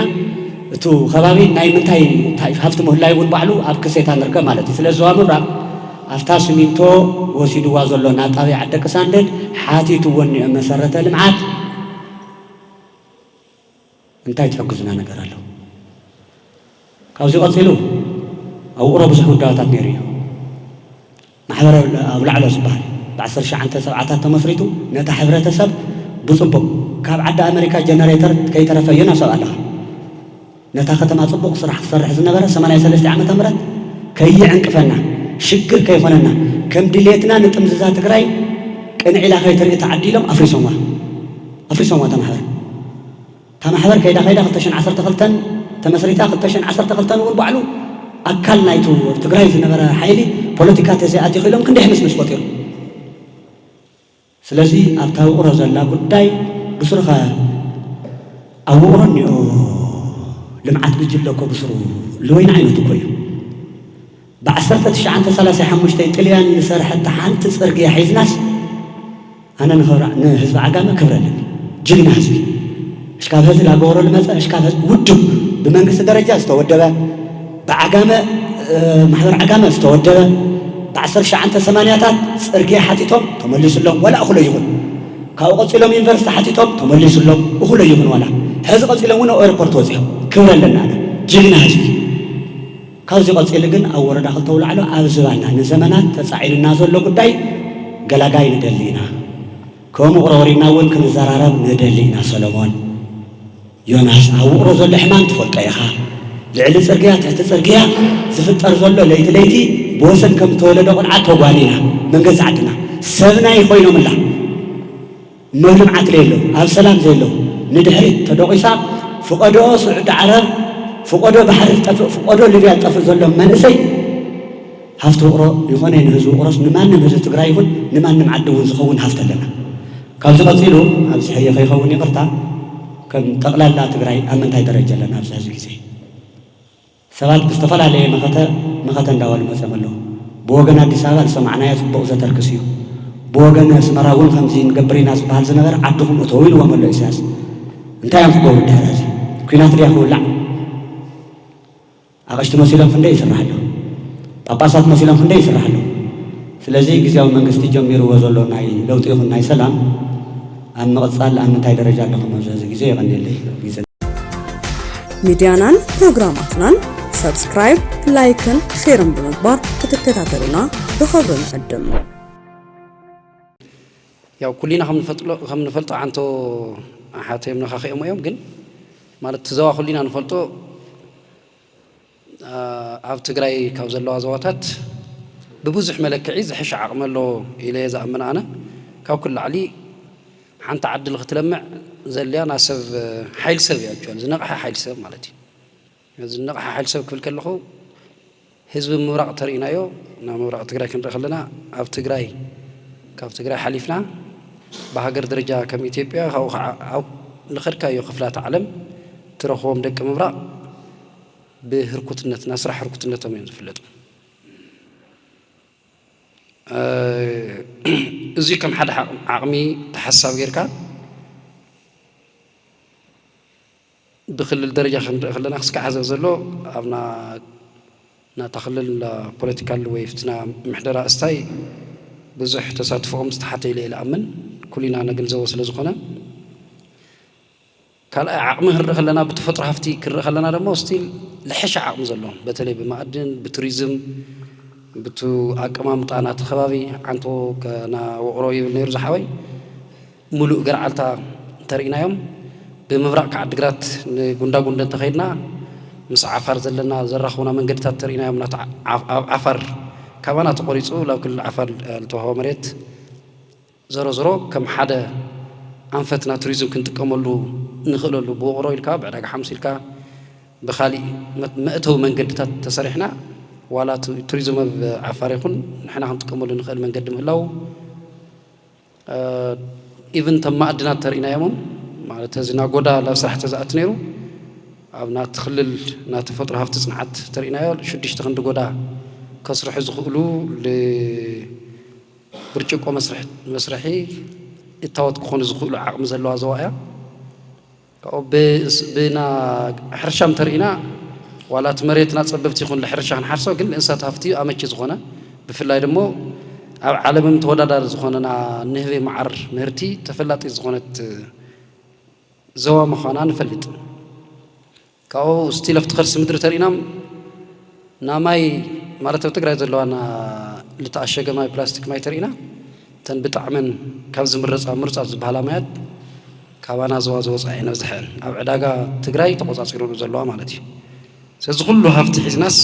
እቱ ከባቢ ናይ ምንታይ እንታይ ሃፍቲ ምህላይ እውን ባዕሉ ኣብ ክሴታ ንርከብ ማለት እዩ። ስለዚ ዘዋ ምብራቕ ኣብታ ስሚንቶ ወሲድዋ ዘሎ ናብ ጣብያ ዓዲ ቅሳንድድ ሓቲትዎ እኒኦ መሰረተ ልምዓት እንታይ ትሕግዙና ነገር ኣሎ? ካብዚ ቀፂሉ ኣብ ውቕሮ ብዙሕ ውዳበታት ነይሩ እዩ። ማሕበረ ኣብ ላዕሎ ዝበሃል ብዓሰርተ ትሽዓተ ሰብዓታት ተመስሪቱ ነታ ሕብረተሰብ ብፅቡቕ ካብ ዓዲ ኣመሪካ ጀነሬተር ከይተረፈ ዮናስ ኣብ ኣለኻ ነታ ከተማ ፅቡቕ ስራሕ ክሰርሕ ዝነበረ ሰማንያ ሰለስተ ዓመተ ምህረት ከይዕንቅፈና ሽግር ከይኾነና ከም ድሌትና ንጥምዝዛ ትግራይ ቅንዒላ ከይትርኢ ተዓዲሎም ኣፍሪሶምዋ ኣፍሪሶምዋ እታ ማሕበር እታ ማሕበር ከይዳ ከይዳ ክልተ ሽሕን ዓሰርተ ክልተን ተመስሪታ ክልተ ሽሕን ዓሰርተ ክልተን እውን ባዕሉ ኣካል ናይቱ ኣብ ትግራይ ዝነበረ ሓይሊ ፖለቲካ ተዘይኣትዩ ክኢሎም ክንደይ ሕምስምስ ፈጢሩ። ስለዚ ኣብታ ውቕሮ ዘላ ጉዳይ ብስሩኸ ኣብ ውቕሮ እኒኦ ልምዓት ጉጅለ እኮ ብስሩ ልወይኒ ዓይነት እኮ እዩ። ብዓሰርተ ትሽዓተ ሰላሳ ሓሙሽተ ጥልያን ንሰርሐታ ሓንቲ ፅርግያ ሒዝናስ ኣነ ንኽብራ-፣ ንህዝቢ ዓጋመ ክብሪ ኣለኒ። ጅግና ህዝቢ። እሽካብ ህዝቢ ላገበሮ ልመጸ፣ እሽካብ ህዝቢ ውድብ ብመንግስቲ ደረጃ ዝተወደበ፣ ብዓጋመ፣ እ፣ ማሕበር ዓጋመ ዝተወደበ፣ ብዓሰርተ ትሽዓተ ሰማንያታት ጽርግያ ሓቲቶም ተመሊሱሎም፣ ዋላ እኹሎ ይኹን። ካብኡ ቀጺሎም ዩኒቨርሲቲ ሓቲቶም ተመሊሱሎም፣ እኹሎ ይኹን ዋላ። ሕዚ ቀጺሎም እውን ኤርፖርት ወጺኦም። ክብሪ ኣለና ኣነ። ጅግና ህዝቢ። ካብዚ ቀጺሉ ግን ኣብ ወረዳ ክልተ ኣውላዕሎ ኣብ ዝባና ንዘመናት ተጻዒኑና ዘሎ ጉዳይ ገላጋይ ንደሊ ኢና። ከም ውቕሮ ወሪድና እውን ክንዘራረብ ንደሊ ኢና። ሰሎሞን፣ ዮናስ፣ ኣብ ውቕሮ ዘሎ ሕማም ትፈልጦ ኢኻ። ልዕሊ ጽርግያ፣ ትሕቲ ጽርግያ ዝፍጠር ዘሎ ለይቲ ለይቲ ብወሰን ከም ዝተወለደ ቆልዓ ተጓኒና መንገዲ ዓድና ሰብናይ ኮይኖምላ። እሞ ልምዓት ለየሎ፣ ኣብ ሰላም ዘየሎ፣ ንድሕሪት ተደቂሳ፣ ፍቐዶ ስዑዲ ዓረብ፣ ፍቐዶ ባሕሪ ዝጠፍእ፣ ፍቐዶ ሊብያ ዝጠፍእ ዘሎ መንእሰይ፣ ሃፍቲ ውቕሮ ይኾነ ንህዝቢ ውቕሮስ፣ ንማንም ህዝቢ ትግራይ ይኹን ንማንም ዓዲ እውን ዝኸውን ሃፍቲ ኣለና። ካብዚ ቀፂሉ፣ ኣብዚ ሕየ ከይኸውን ይቕርታ፣ ከም ጠቕላላ ትግራይ ኣብ ምንታይ ደረጃ ኣለና ኣብዚ ሕዚ ግዜ? ሰባት ብዝተፈላለየ መኸተ፣ መኸተ እንዳበሉ መፅኦም ኣለዉ። ብወገን ኣዲስ ኣበባ ዝሰማዕናዮ ፅቡቕ ዘተርክስ እዩ። ብወገን ኣስመራ እውን ከምዚ ንገብር ኢና ዝበሃል ዝነበረ ዓድኹም እተዉ ኢልዎም ኣሎ ኢሳያስ። እንታይ እዮም ክገብሩ ድሕሪ ሕዚ? ኲናት ድያ ክውላዕ? ኣቐሽቲ መሲሎም ክንደይ ይስራሕ ኣሎ? ጳጳሳት መሲሎም ክንደይ ይስራሕ ኣሎ? ስለዚ ግዜያዊ መንግስቲ ጀሚርዎ ዘሎ ናይ ለውጢ ይኹን ናይ ሰላም ኣብ ምቕጻል ኣብ ምንታይ ደረጃ ኣለኹም ኣብዚ ሕዚ ግዜ? የቐንየለይ ግዜ። ሚድያናን ፕሮግራማትናን ሰብስክራይብ፣ ላይክን ሼርን ብምግባር ክትከታተሉና ብኽብሪ ንዕድም። ያው ኩሊና ከም ንፈልጦ ዓንቶ ኣሓተዮም ነኻኺኦም እዮም። ግን ማለት እቲ ዘዋ ኩሊና ንፈልጦ ኣብ ትግራይ ካብ ዘለዋ ዘዋታት ብብዙሕ መለክዒ ዝሕሽ ዓቕሚ ኣሎ ኢለ እየ ዝኣምን ኣነ። ካብ ኩሉ ላዕሊ ሓንቲ ዓዲ ንክትለምዕ ዘድልያ ናብ ሰብ ሓይል ሰብ እዩ። ኣክቹዋሊ ዝነቕሐ ሓይል ሰብ ማለት እዩ። ዝነቕሐ ሓይል ሰብ ክብል ከለኹ ህዝቢ ምብራቕ ተርኢናዮ። ናብ ምብራቕ ትግራይ ክንርኢ ከለና ኣብ ትግራይ ካብ ትግራይ ሓሊፍና ብሃገር ደረጃ ከም ኢትዮጵያ ካብኡ ከዓ ኣብ ልኸድካዮ ክፍላት ዓለም ትረኽቦም ደቂ ምብራቕ ብህርኩትነት ናይ ስራሕ ህርኩትነቶም እዮም ዝፍለጡ። እዚ ከም ሓደ ዓቕሚ ተሓሳብ ጌርካ ብክልል ደረጃ ክንርኢ ከለና ክስካዕ ዘብ ዘሎ ኣብና ናታ ክልል ፖለቲካል ወይ ፍትና ምሕደራ እስታይ ብዙሕ ተሳትፎኦም ዝተሓተ ኢለ ኢለ ኣምን ኩሊና ነግንዘቦ ስለ ዝኾነ ካልኣይ ዓቕሚ ክንርኢ ከለና ብተፈጥሮ ሃፍቲ ክንርኢ ከለና ደሞ ስቲል ልሕሻ ዓቕሚ ዘለዎም በተለይ ብማእድን ብቱሪዝም ብቱ ኣቀማምጣ ናቲ ከባቢ ዓንቶ ከና ውቕሮ ይብል ነይሩ ዝሓወይ ሙሉእ ገርዓልታ እንተርኢናዮም ብምብራቕ ከዓድግራት ንጉንዳጉንደ እንተኸይድና ምስ ዓፋር ዘለና ዘራኽቡና መንገድታት ተርኢናዮም ናቲ ዓፋር ካባና ተቆሪፁ ላብ ክልል ዓፋር ልተዋህቦ መሬት ዘሮ ዘሮ ከም ሓደ ኣንፈት ናይ ቱሪዝም ክንጥቀመሉ ንኽእለሉ ብውቕሮ ኢልካ ብዕዳጋ ሓሙስ ኢልካ ብካሊእ መእተዊ መንገድታት ተሰሪሕና ዋላ ቱሪዝም ኣብ ዓፋር ይኹን ንሕና ክንጥቀመሉ ንኽእል መንገዲ ምህላው ኢቭን ተም ማእድናት ተርኢናዮምም ማለት እዚ ናጎዳ ላብ ስራሕ ተዝኣት ነይሩ ኣብ ናቲ ክልል ናይ ተፈጥሮ ሃፍቲ ፅንዓት ተርኢናዮ ሽዱሽተ ክንዲ ጎዳ ከስርሑ ዝኽእሉ ብርጭቆ መስርሒ እታወት ክኾኑ ዝኽእሉ ዓቕሚ ዘለዋ ዞባ እያ። ካብኡ ብና ሕርሻ እንተርኢና ዋላ እቲ መሬትና ፀበብቲ ይኹን ንሕርሻ ክንሓርሶ ግን ንእንስሳት ሃፍቲ ኣመቺ ዝኾነ ብፍላይ ደሞ ኣብ ዓለምም ተወዳዳሪ ዝኾነና ንህቢ መዓር ምህርቲ ተፈላጢ ዝኾነት ዘዋ ምዃና ንፈልጥ። ካብኡ ስቲል ኣብቲ ከርሲ ምድሪ ተርኢና ናማይ ማለት ኣብ ትግራይ ዘለዋና ልተኣሸገ ማይ ፕላስቲክ ማይ ተርኢና እተን ብጣዕመን ካብ ዝምረፃ ምርፃት ዝበሃላ ማያት ካባና ዘዋ ዝወፃ እየን ኣብዝሐን ኣብ ዕዳጋ ትግራይ ተቆፃፂሩ ዘለዋ ማለት እዩ። ስለዚ ኩሉ ሃፍቲ ሒዝናስ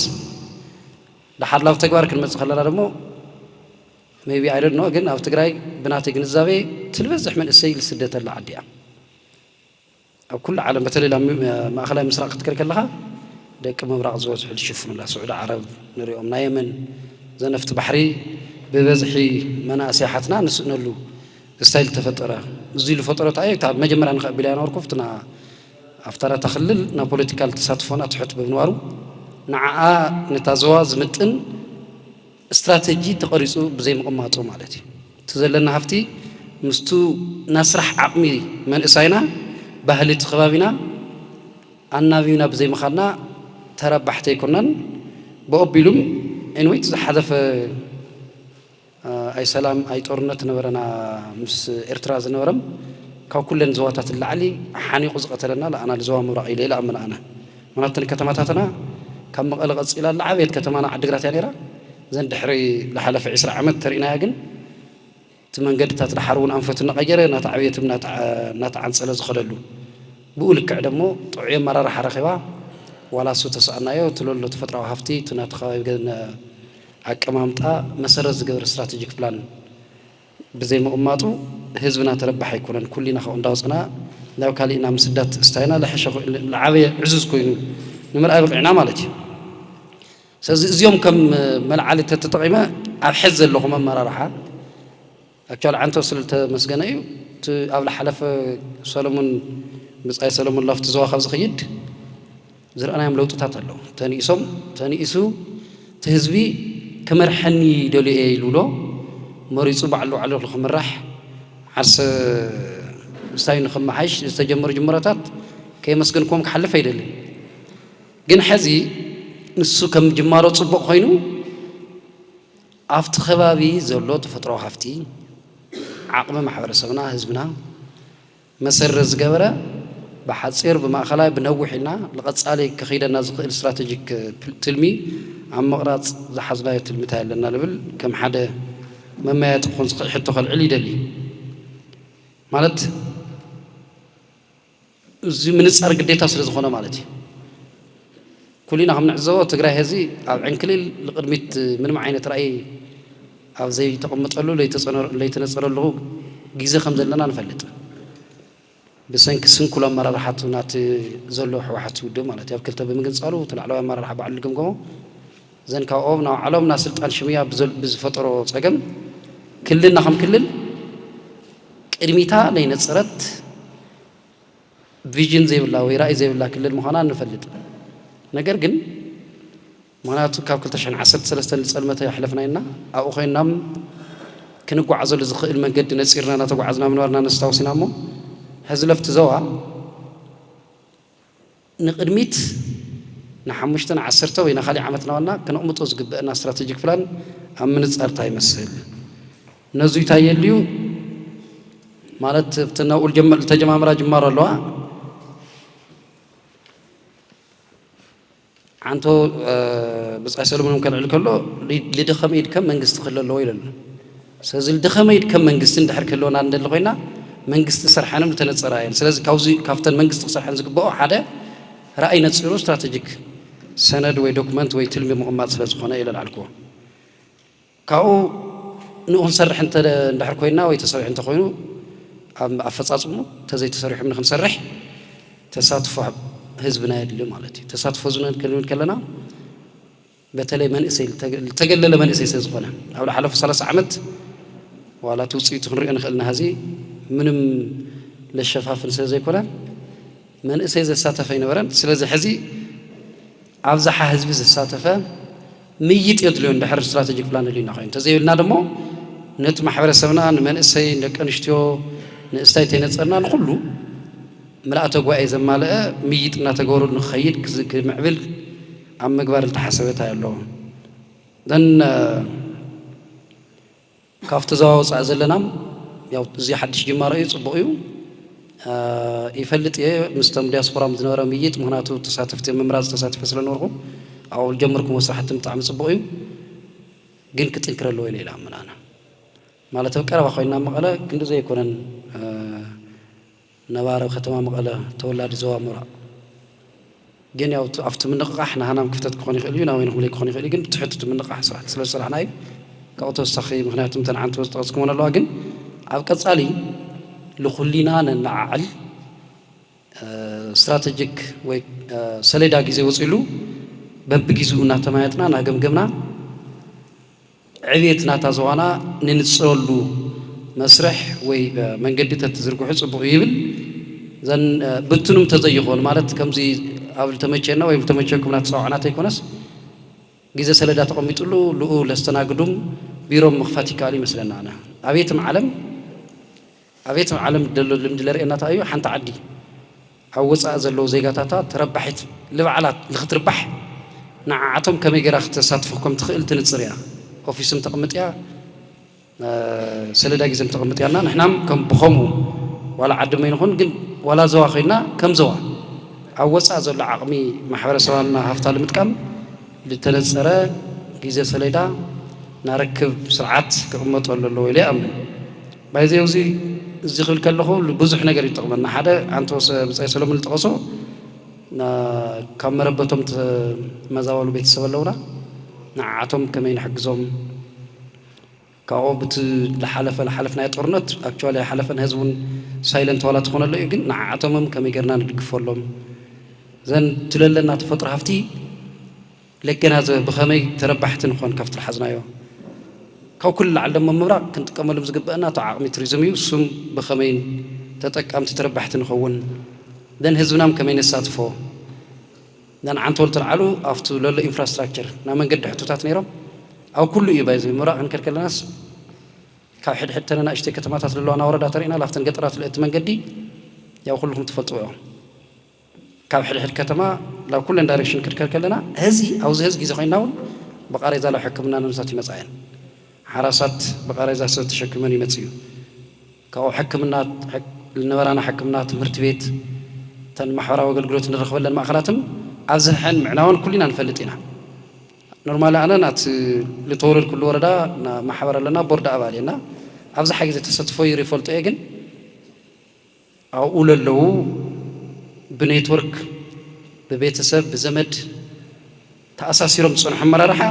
ደሓር ላብ ተግባር ክንመፅእ ከለና ደሞ ቢ ኣይደኖ ግን ኣብ ትግራይ ብናተይ ግንዛቤ ትልበዝሕ መንእሰይ ዝስደተላ ዓዲ እያ። ኣብ ኩሉ ዓለም በተለይ ናብ ማእኸላይ ምስራቕ ክትከድ ከለኻ ደቂ ምብራቕ ዝበዝሑ ዝሽፍኑላ ስዑዲ ዓረብ ንሪኦም ናይ የመን ዘነፍቲ ባሕሪ ብበዝሒ መናእሰይ ሓትና ንስእነሉ ስታይል ተፈጠረ። እዚ ዝፈጠሮ እንታይ እዩ? ካብ መጀመርያ ንኸ ቢላ ነበርኩ ፍትና ኣብታ ናታ ክልል ናብ ፖለቲካል ተሳትፎና ትሑት ብምንባሩ ንዓኣ ነታ ዞባ ዝምጥን ስትራተጂ ተቐሪፁ ብዘይምቕማጡ ማለት እዩ። እቲ ዘለና ሃፍቲ ምስቱ ናይ ስራሕ ዓቕሚ መንእሳይና፣ ባህሊ እቲ ከባቢና ኣናቢብና ብዘይምኻድና ተረባሕቲ ኣይኮናን። ብኦቢሉም ኤንወይ እቲ ዝሓለፈ ኣይ ሰላም ኣይ ጦርነት ነበረና ምስ ኤርትራ ዝነበረም ካብ ኩለን ዞባታት ንላዕሊ ሓኒቑ ዝቐተለና ለኣና ልዞባ ምብራቕ ኢለ ኢለ ኣምን ኣነ። ምክንያቱ ከተማታትና ካብ መቐለ ቀፂላ ዝዓበየት ከተማና ዓዲግራት እያ ነይራ። ዘን ድሕሪ ዝሓለፈ ዕስራ ዓመት ተርእናያ ግን እቲ መንገድታት ድሓር እውን ኣንፈቱ እናቐየረ እናተዓብየት እናተዓንፀለ ዝኸደሉ ብኡ ልክዕ ደሞ ጥዑይ ኣመራርሓ ረኺባ ዋላ እሱ ተሰኣናዮ እቲ ለሎ ተፈጥራዊ ሃፍቲ እቲ ናቲ ከባቢ ኣቀማምጣ መሰረት ዝገበረ ስትራቴጂክ ፕላን ብዘይምቕማጡ ህዝብና ተረባሕ ኣይኮነን። ኩሊና ካብኡ እንዳወፅና ናብ ካሊእና ምስዳት እስታይና ለሐሸ ዝዓበየ ዕዙዝ ኮይኑ ንምርኣይ በቂዕና ማለት እዩ። ስለዚ እዚኦም ከም መልዓሊ ተተጠቒመ ኣብ ሕዚ ዘለኹም ኣመራርሓ ኣክቹዋሊ ዓንቶ ስለ ዝተመስገነ እዩ። እቲ ኣብ ዝሓለፈ ሰለሙን ብፃይ ሰለሙን ላፍቲ ዘዋ ካብ ዝኸይድ ዝረኣናዮም ለውጥታት ኣለዉ። ተንኢሶም ተንኢሱ እቲ ህዝቢ ክመርሐኒ ደልየ ኢሉ ዶ መሪፁ ባዕሉ ባዕሉ ክምራሕ ዓርሰ ምስታይ ንክመሓይሽ ዝተጀመሩ ጅምሮታት ከየመስገንኩም ክሓልፍ ኣይደልን። ግን ሕዚ ንሱ ከም ጅማሮ ፅቡቕ ኮይኑ ኣብቲ ከባቢ ዘሎ ተፈጥሮ ሃፍቲ ዓቕሚ ማሕበረሰብና ህዝብና መሰረት ዝገበረ ብሓፂር ብማእኸላይ ብነዊሕ ኢልና ንቐፃሊ ከኺደና ዝኽእል ስትራቴጂክ ትልሚ ኣብ ምቕራፅ ዝሓዝናዮ ትልምታ ኣለና ልብል ከም ሓደ መመያየጢ ክኾን ዝኽእል ሕቶ ከልዕል ይደሊ። ማለት እዚ ምንፃር ግዴታ ስለ ዝኾነ ማለት እዩ። ኩሊና ከም ንዕዘቦ ትግራይ ሕዚ ኣብ ዕንክሊል ንቕድሚት ምንም ዓይነት ራእይ ኣብ ዘይተቐምጠሉ ለይተነፀረሉ ግዜ ከም ዘለና ንፈልጥ። ብሰንኪ ስንኩል ኣመራርሓቱ ናቲ ዘሎ ህወሓት ውድብ ማለት ኣብ ክልተ ብምግንፃሉ እቲ ላዕለዋይ ኣመራርሓ ባዕሉ ዝገምገሞ ዘን ካብኦም ናብ ዓሎም ናብ ስልጣን ሽምያ ብዝፈጠሮ ፀገም ክልልና ከም ክልል ቅድሚታ ለይነፅረት ቪዥን ዘይብላ ወይ ራእይ ዘይብላ ክልል ምዃና ንፈልጥ። ነገር ግን ምኽንያቱ ካብ ክልተ ሽሕን ዓሰርተ ሰለስተን ዝፀልመተ የሕለፍና ኢና። ኣብኡ ኮይንና ክንጓዓዘሉ ዝኽእል መንገዲ ነፂርና እናተጓዓዝና ምንባርና ነስታውስ ኢና። እሞ ሕዚ ለፍቲ ዘዋ ንቕድሚት ንሓሙሽተ ንዓሰርተ ወይ ንካሊእ ዓመት ናባና ክነቕምጦ ዝግበአና ስትራቴጂክ ፕላን ኣብ ምንፃርታ ይመስል። ነዙ ይታየልዩ ማለት ኣብተን ኣብኡ ዝተጀማምራ ጅማሮ ኣለዋ። ዓንቶ ብፃይ ሰለሙን ከልዕል ከሎ ልደኸመ ይድከም መንግስቲ ክህሉ ኣለዎ ኢለና። ስለዚ ልደኸመ ይድከም መንግስቲ እንድሕር ክህልወና እንደሊ ኮይና መንግስቲ ሰርሐንም ዝተነፀራ እየን። ስለዚ ካብዚ ካብተን መንግስቲ ክሰርሐን ዝግበኦ ሓደ ራእይ ነፂሩ ስትራቴጂክ ሰነድ ወይ ዶክመንት ወይ ትልሚ ምቕማጥ ስለ ዝኾነ ኢለ ልዓልክዎ። ካብኡ ንኡ ክንሰርሕ እንድሕር ኮይና ወይ ተሰሪሑ እንተኮይኑ ኣብ ኣፈፃፅሙ እንተዘይተሰሪሑ ንክንሰርሕ ተሳትፎ ህዝብና የድሊ ማለት እዩ። ተሳትፎ ዝንብል ከለና በተለይ መንእሰይ ዝተገለለ መንእሰይ ስለ ዝኾነ ኣብ ዝሓለፉ ሰላሳ ዓመት ዋላ እቲ ውፅኢቱ ክንሪኦ ንኽእል ኢና። ሕዚ ምንም ለሸፋፍን ስለ ዘይኮነ መንእሰይ ዘሳተፈ ኣይነበረን። ስለዚ ሕዚ ኣብዝሓ ህዝቢ ዘሳተፈ ምይጥ የድልዮ እንድሕር ስትራቴጂክ ፕላን ህልዩና ኮይኑ። እንተዘይብልና ደሞ ነቲ ማሕበረሰብና ንመንእሰይ ንደቂ ኣንስትዮ ንእስታይ ተይነፀርና ንኩሉ ምልኣተ ጉባኤ ዘማልአ ምይጥ እናተገበሩ ንክኸይድ ክምዕብል ኣብ ምግባር ዝተሓሰበ እንታይ ኣሎ? ዘን ካብቲ ዘዋ ወፃኢ ዘለና እዚ ሓድሽ ጅማሮ እዩ፣ ፅቡቕ እዩ። ይፈልጥ እየ ምስቶም ዲያስፖራ ዝነበረ ምይጥ፣ ምክንያቱ ተሳተፍቲ ምምራፅ ተሳቲፈ ስለነበርኩ ኣብኡ ዝጀመርኩሞ ስራሕቲ ብጣዕሚ ፅቡቕ እዩ፣ ግን ክጥንክር ኣለዎ ኢለ ኢለ ኣምን ኣነ። ማለት ኣብ ቀረባ ኮይና መቐለ ክንዲ ዘይኮነን ነባሪ ከተማ መቐለ ተወላዲ ዞባ ምብራቕ ግን ያው ኣብቲ ምንቕቓሕ ንሃናም ክፍተት ክኾን ይኽእል እዩ፣ ናበይንኹም ለይ ክኾን ይኽእል እዩ። ግን ብትሕቲ እቲ ምንቕቓሕ ስራሕቲ ስለ ዝሰራሕና እዩ። ካብኡ ተወሳኺ ምክንያቱ እተን ዓንቶ ዝጠቐስኩመን ኣለዋ። ግን ኣብ ቀፃሊ ልኹሊና ነነዓዕል ስትራቴጂክ ወይ ሰሌዳ ግዜ ወፂሉ በብጊዜኡ እናተማየጥና እናገምገምና ዕብየት ናታ ዞባና ንንፅረሉ መስርሕ ወይ መንገዲ ተትዝርግሑ ፅቡቕ ይብል። ዘን ብትኑም ተዘይኾን ማለት ከምዚ ኣብ ልተመቸና ወይ ልተመቸኩም ናተፀዋዕና ተይኮነስ ግዜ ሰሌዳ ተቐሚጥሉ ልኡ ለስተናግዱም ቢሮ ምኽፋት ይከኣል ይመስለና። ኣነ ኣብ የትም ዓለም ኣቤት ዓለም ደሎ ልምዲ ለርእየና ተኣዩ ሓንቲ ዓዲ ኣብ ወፃኢ ዘለዉ ዜጋታታ ተረባሒት ልባዕላት ንክትርባሕ ንዓዓቶም ከመይ ገይራ ክተሳትፎ ከም ትኽእል ትንፅር እያ። ኦፊስም ተቕምጥ እያ፣ ሰለዳ ግዜም ተቕምጥ እያና ንሕናም ከም ብኸምኡ ዋላ ዓድመ ይንኹን ግን ዋላ ዘዋ ኮይና ከም ዘዋ ኣብ ወፃኢ ዘሎ ዓቕሚ ማሕበረሰባና ሃፍታ ንምጥቃም ዝተነፀረ ግዜ ሰሌዳ ናርክብ ስርዓት ክቕመጠሉ ኣለዎ ኢለ ይኣምን። ባይዘ እዚ እዚ ክብል ከለኹ ብዙሕ ነገር ይጠቕመና። ሓደ ኣንቶ ብፀይ ሰሎምን ዝጠቐሶ ካብ መረበቶም ተመዛበሉ ቤተሰብ ኣለውና ንዓዓቶም ከመይ ንሕግዞም ካብኡ ብቲ ዝሓለፈ ዝሓለፍናዮ ጦርነት ኣክቹዋሊ ኣይሓለፈን ህዝቢ እውን ሳይለንት ዋላ ትኾነሎ እዩ ግን ንዓዓቶምም ከመይ ገርና ንድግፈሎም ዘን ትለለና ተፈጥሮ ሃፍቲ ለገናዘበ ብኸመይ ተረባሕቲ ንኾን ካብቲ ዝሓዝናዮ ካብ ኩሉ ላዕሊ ደሞ ምብራቕ ክንጥቀመሉ ዝግበአና እቲ ዓቕሚ ቱሪዝም እዩ። እሱም ብኸመይ ተጠቀምቲ ተረባሕቲ ንኸውን ደን ህዝብናም ከመይ ነሳትፎ ደን ዓንተወል ተልዓሉ ኣብቲ ለሎ ኢንፍራስትራክቸር ናይ መንገዲ ሕቶታት ነይሮም ኣብ ኩሉ እዩ ባይዘ ምብራቕ ክንከድ ከለናስ ካብ ሕድሕድ ተነ ናእሽተይ ከተማታት ዘለዋ ናወረዳ ተርእና ላፍተን ገጠራት ለእቲ መንገዲ ያው ኩልኩም ትፈልጥዎ እዮም። ካብ ሕድሕድ ከተማ ናብ ኩለን ዳይሬክሽን ክድከር ከለና ህዚ ኣብዚ ህዚ ግዜ ኮይና እውን ብቃሬዛ ናብ ሕክምና ነብሳት ይመፃ እየን። ሓራሳት ብቃሬዛ ሰብ ተሸክመን ይመፅ እዩ። ካብኡ ሕክምና ዝነበራና ሕክምና ትምህርቲ ቤት እተን ማሕበራዊ ኣገልግሎት ንረኽበለን ማእኸላትም ኣብዝሐን ምዕናወን ኩሉ ኢና ንፈልጥ ኢና። ኖርማሊ ኣነ ናት ልተወለድኩሉ ወረዳ ማሕበር ኣለና ቦርድ ኣባል እየና ኣብዝሓ ግዜ ተሰትፎ ይፈልጦ እየ ግን ኣብኡ ለለዉ ብኔትወርክ ብቤተሰብ ብዘመድ ተኣሳሲሮም ዝፀንሑ ኣመራርሓ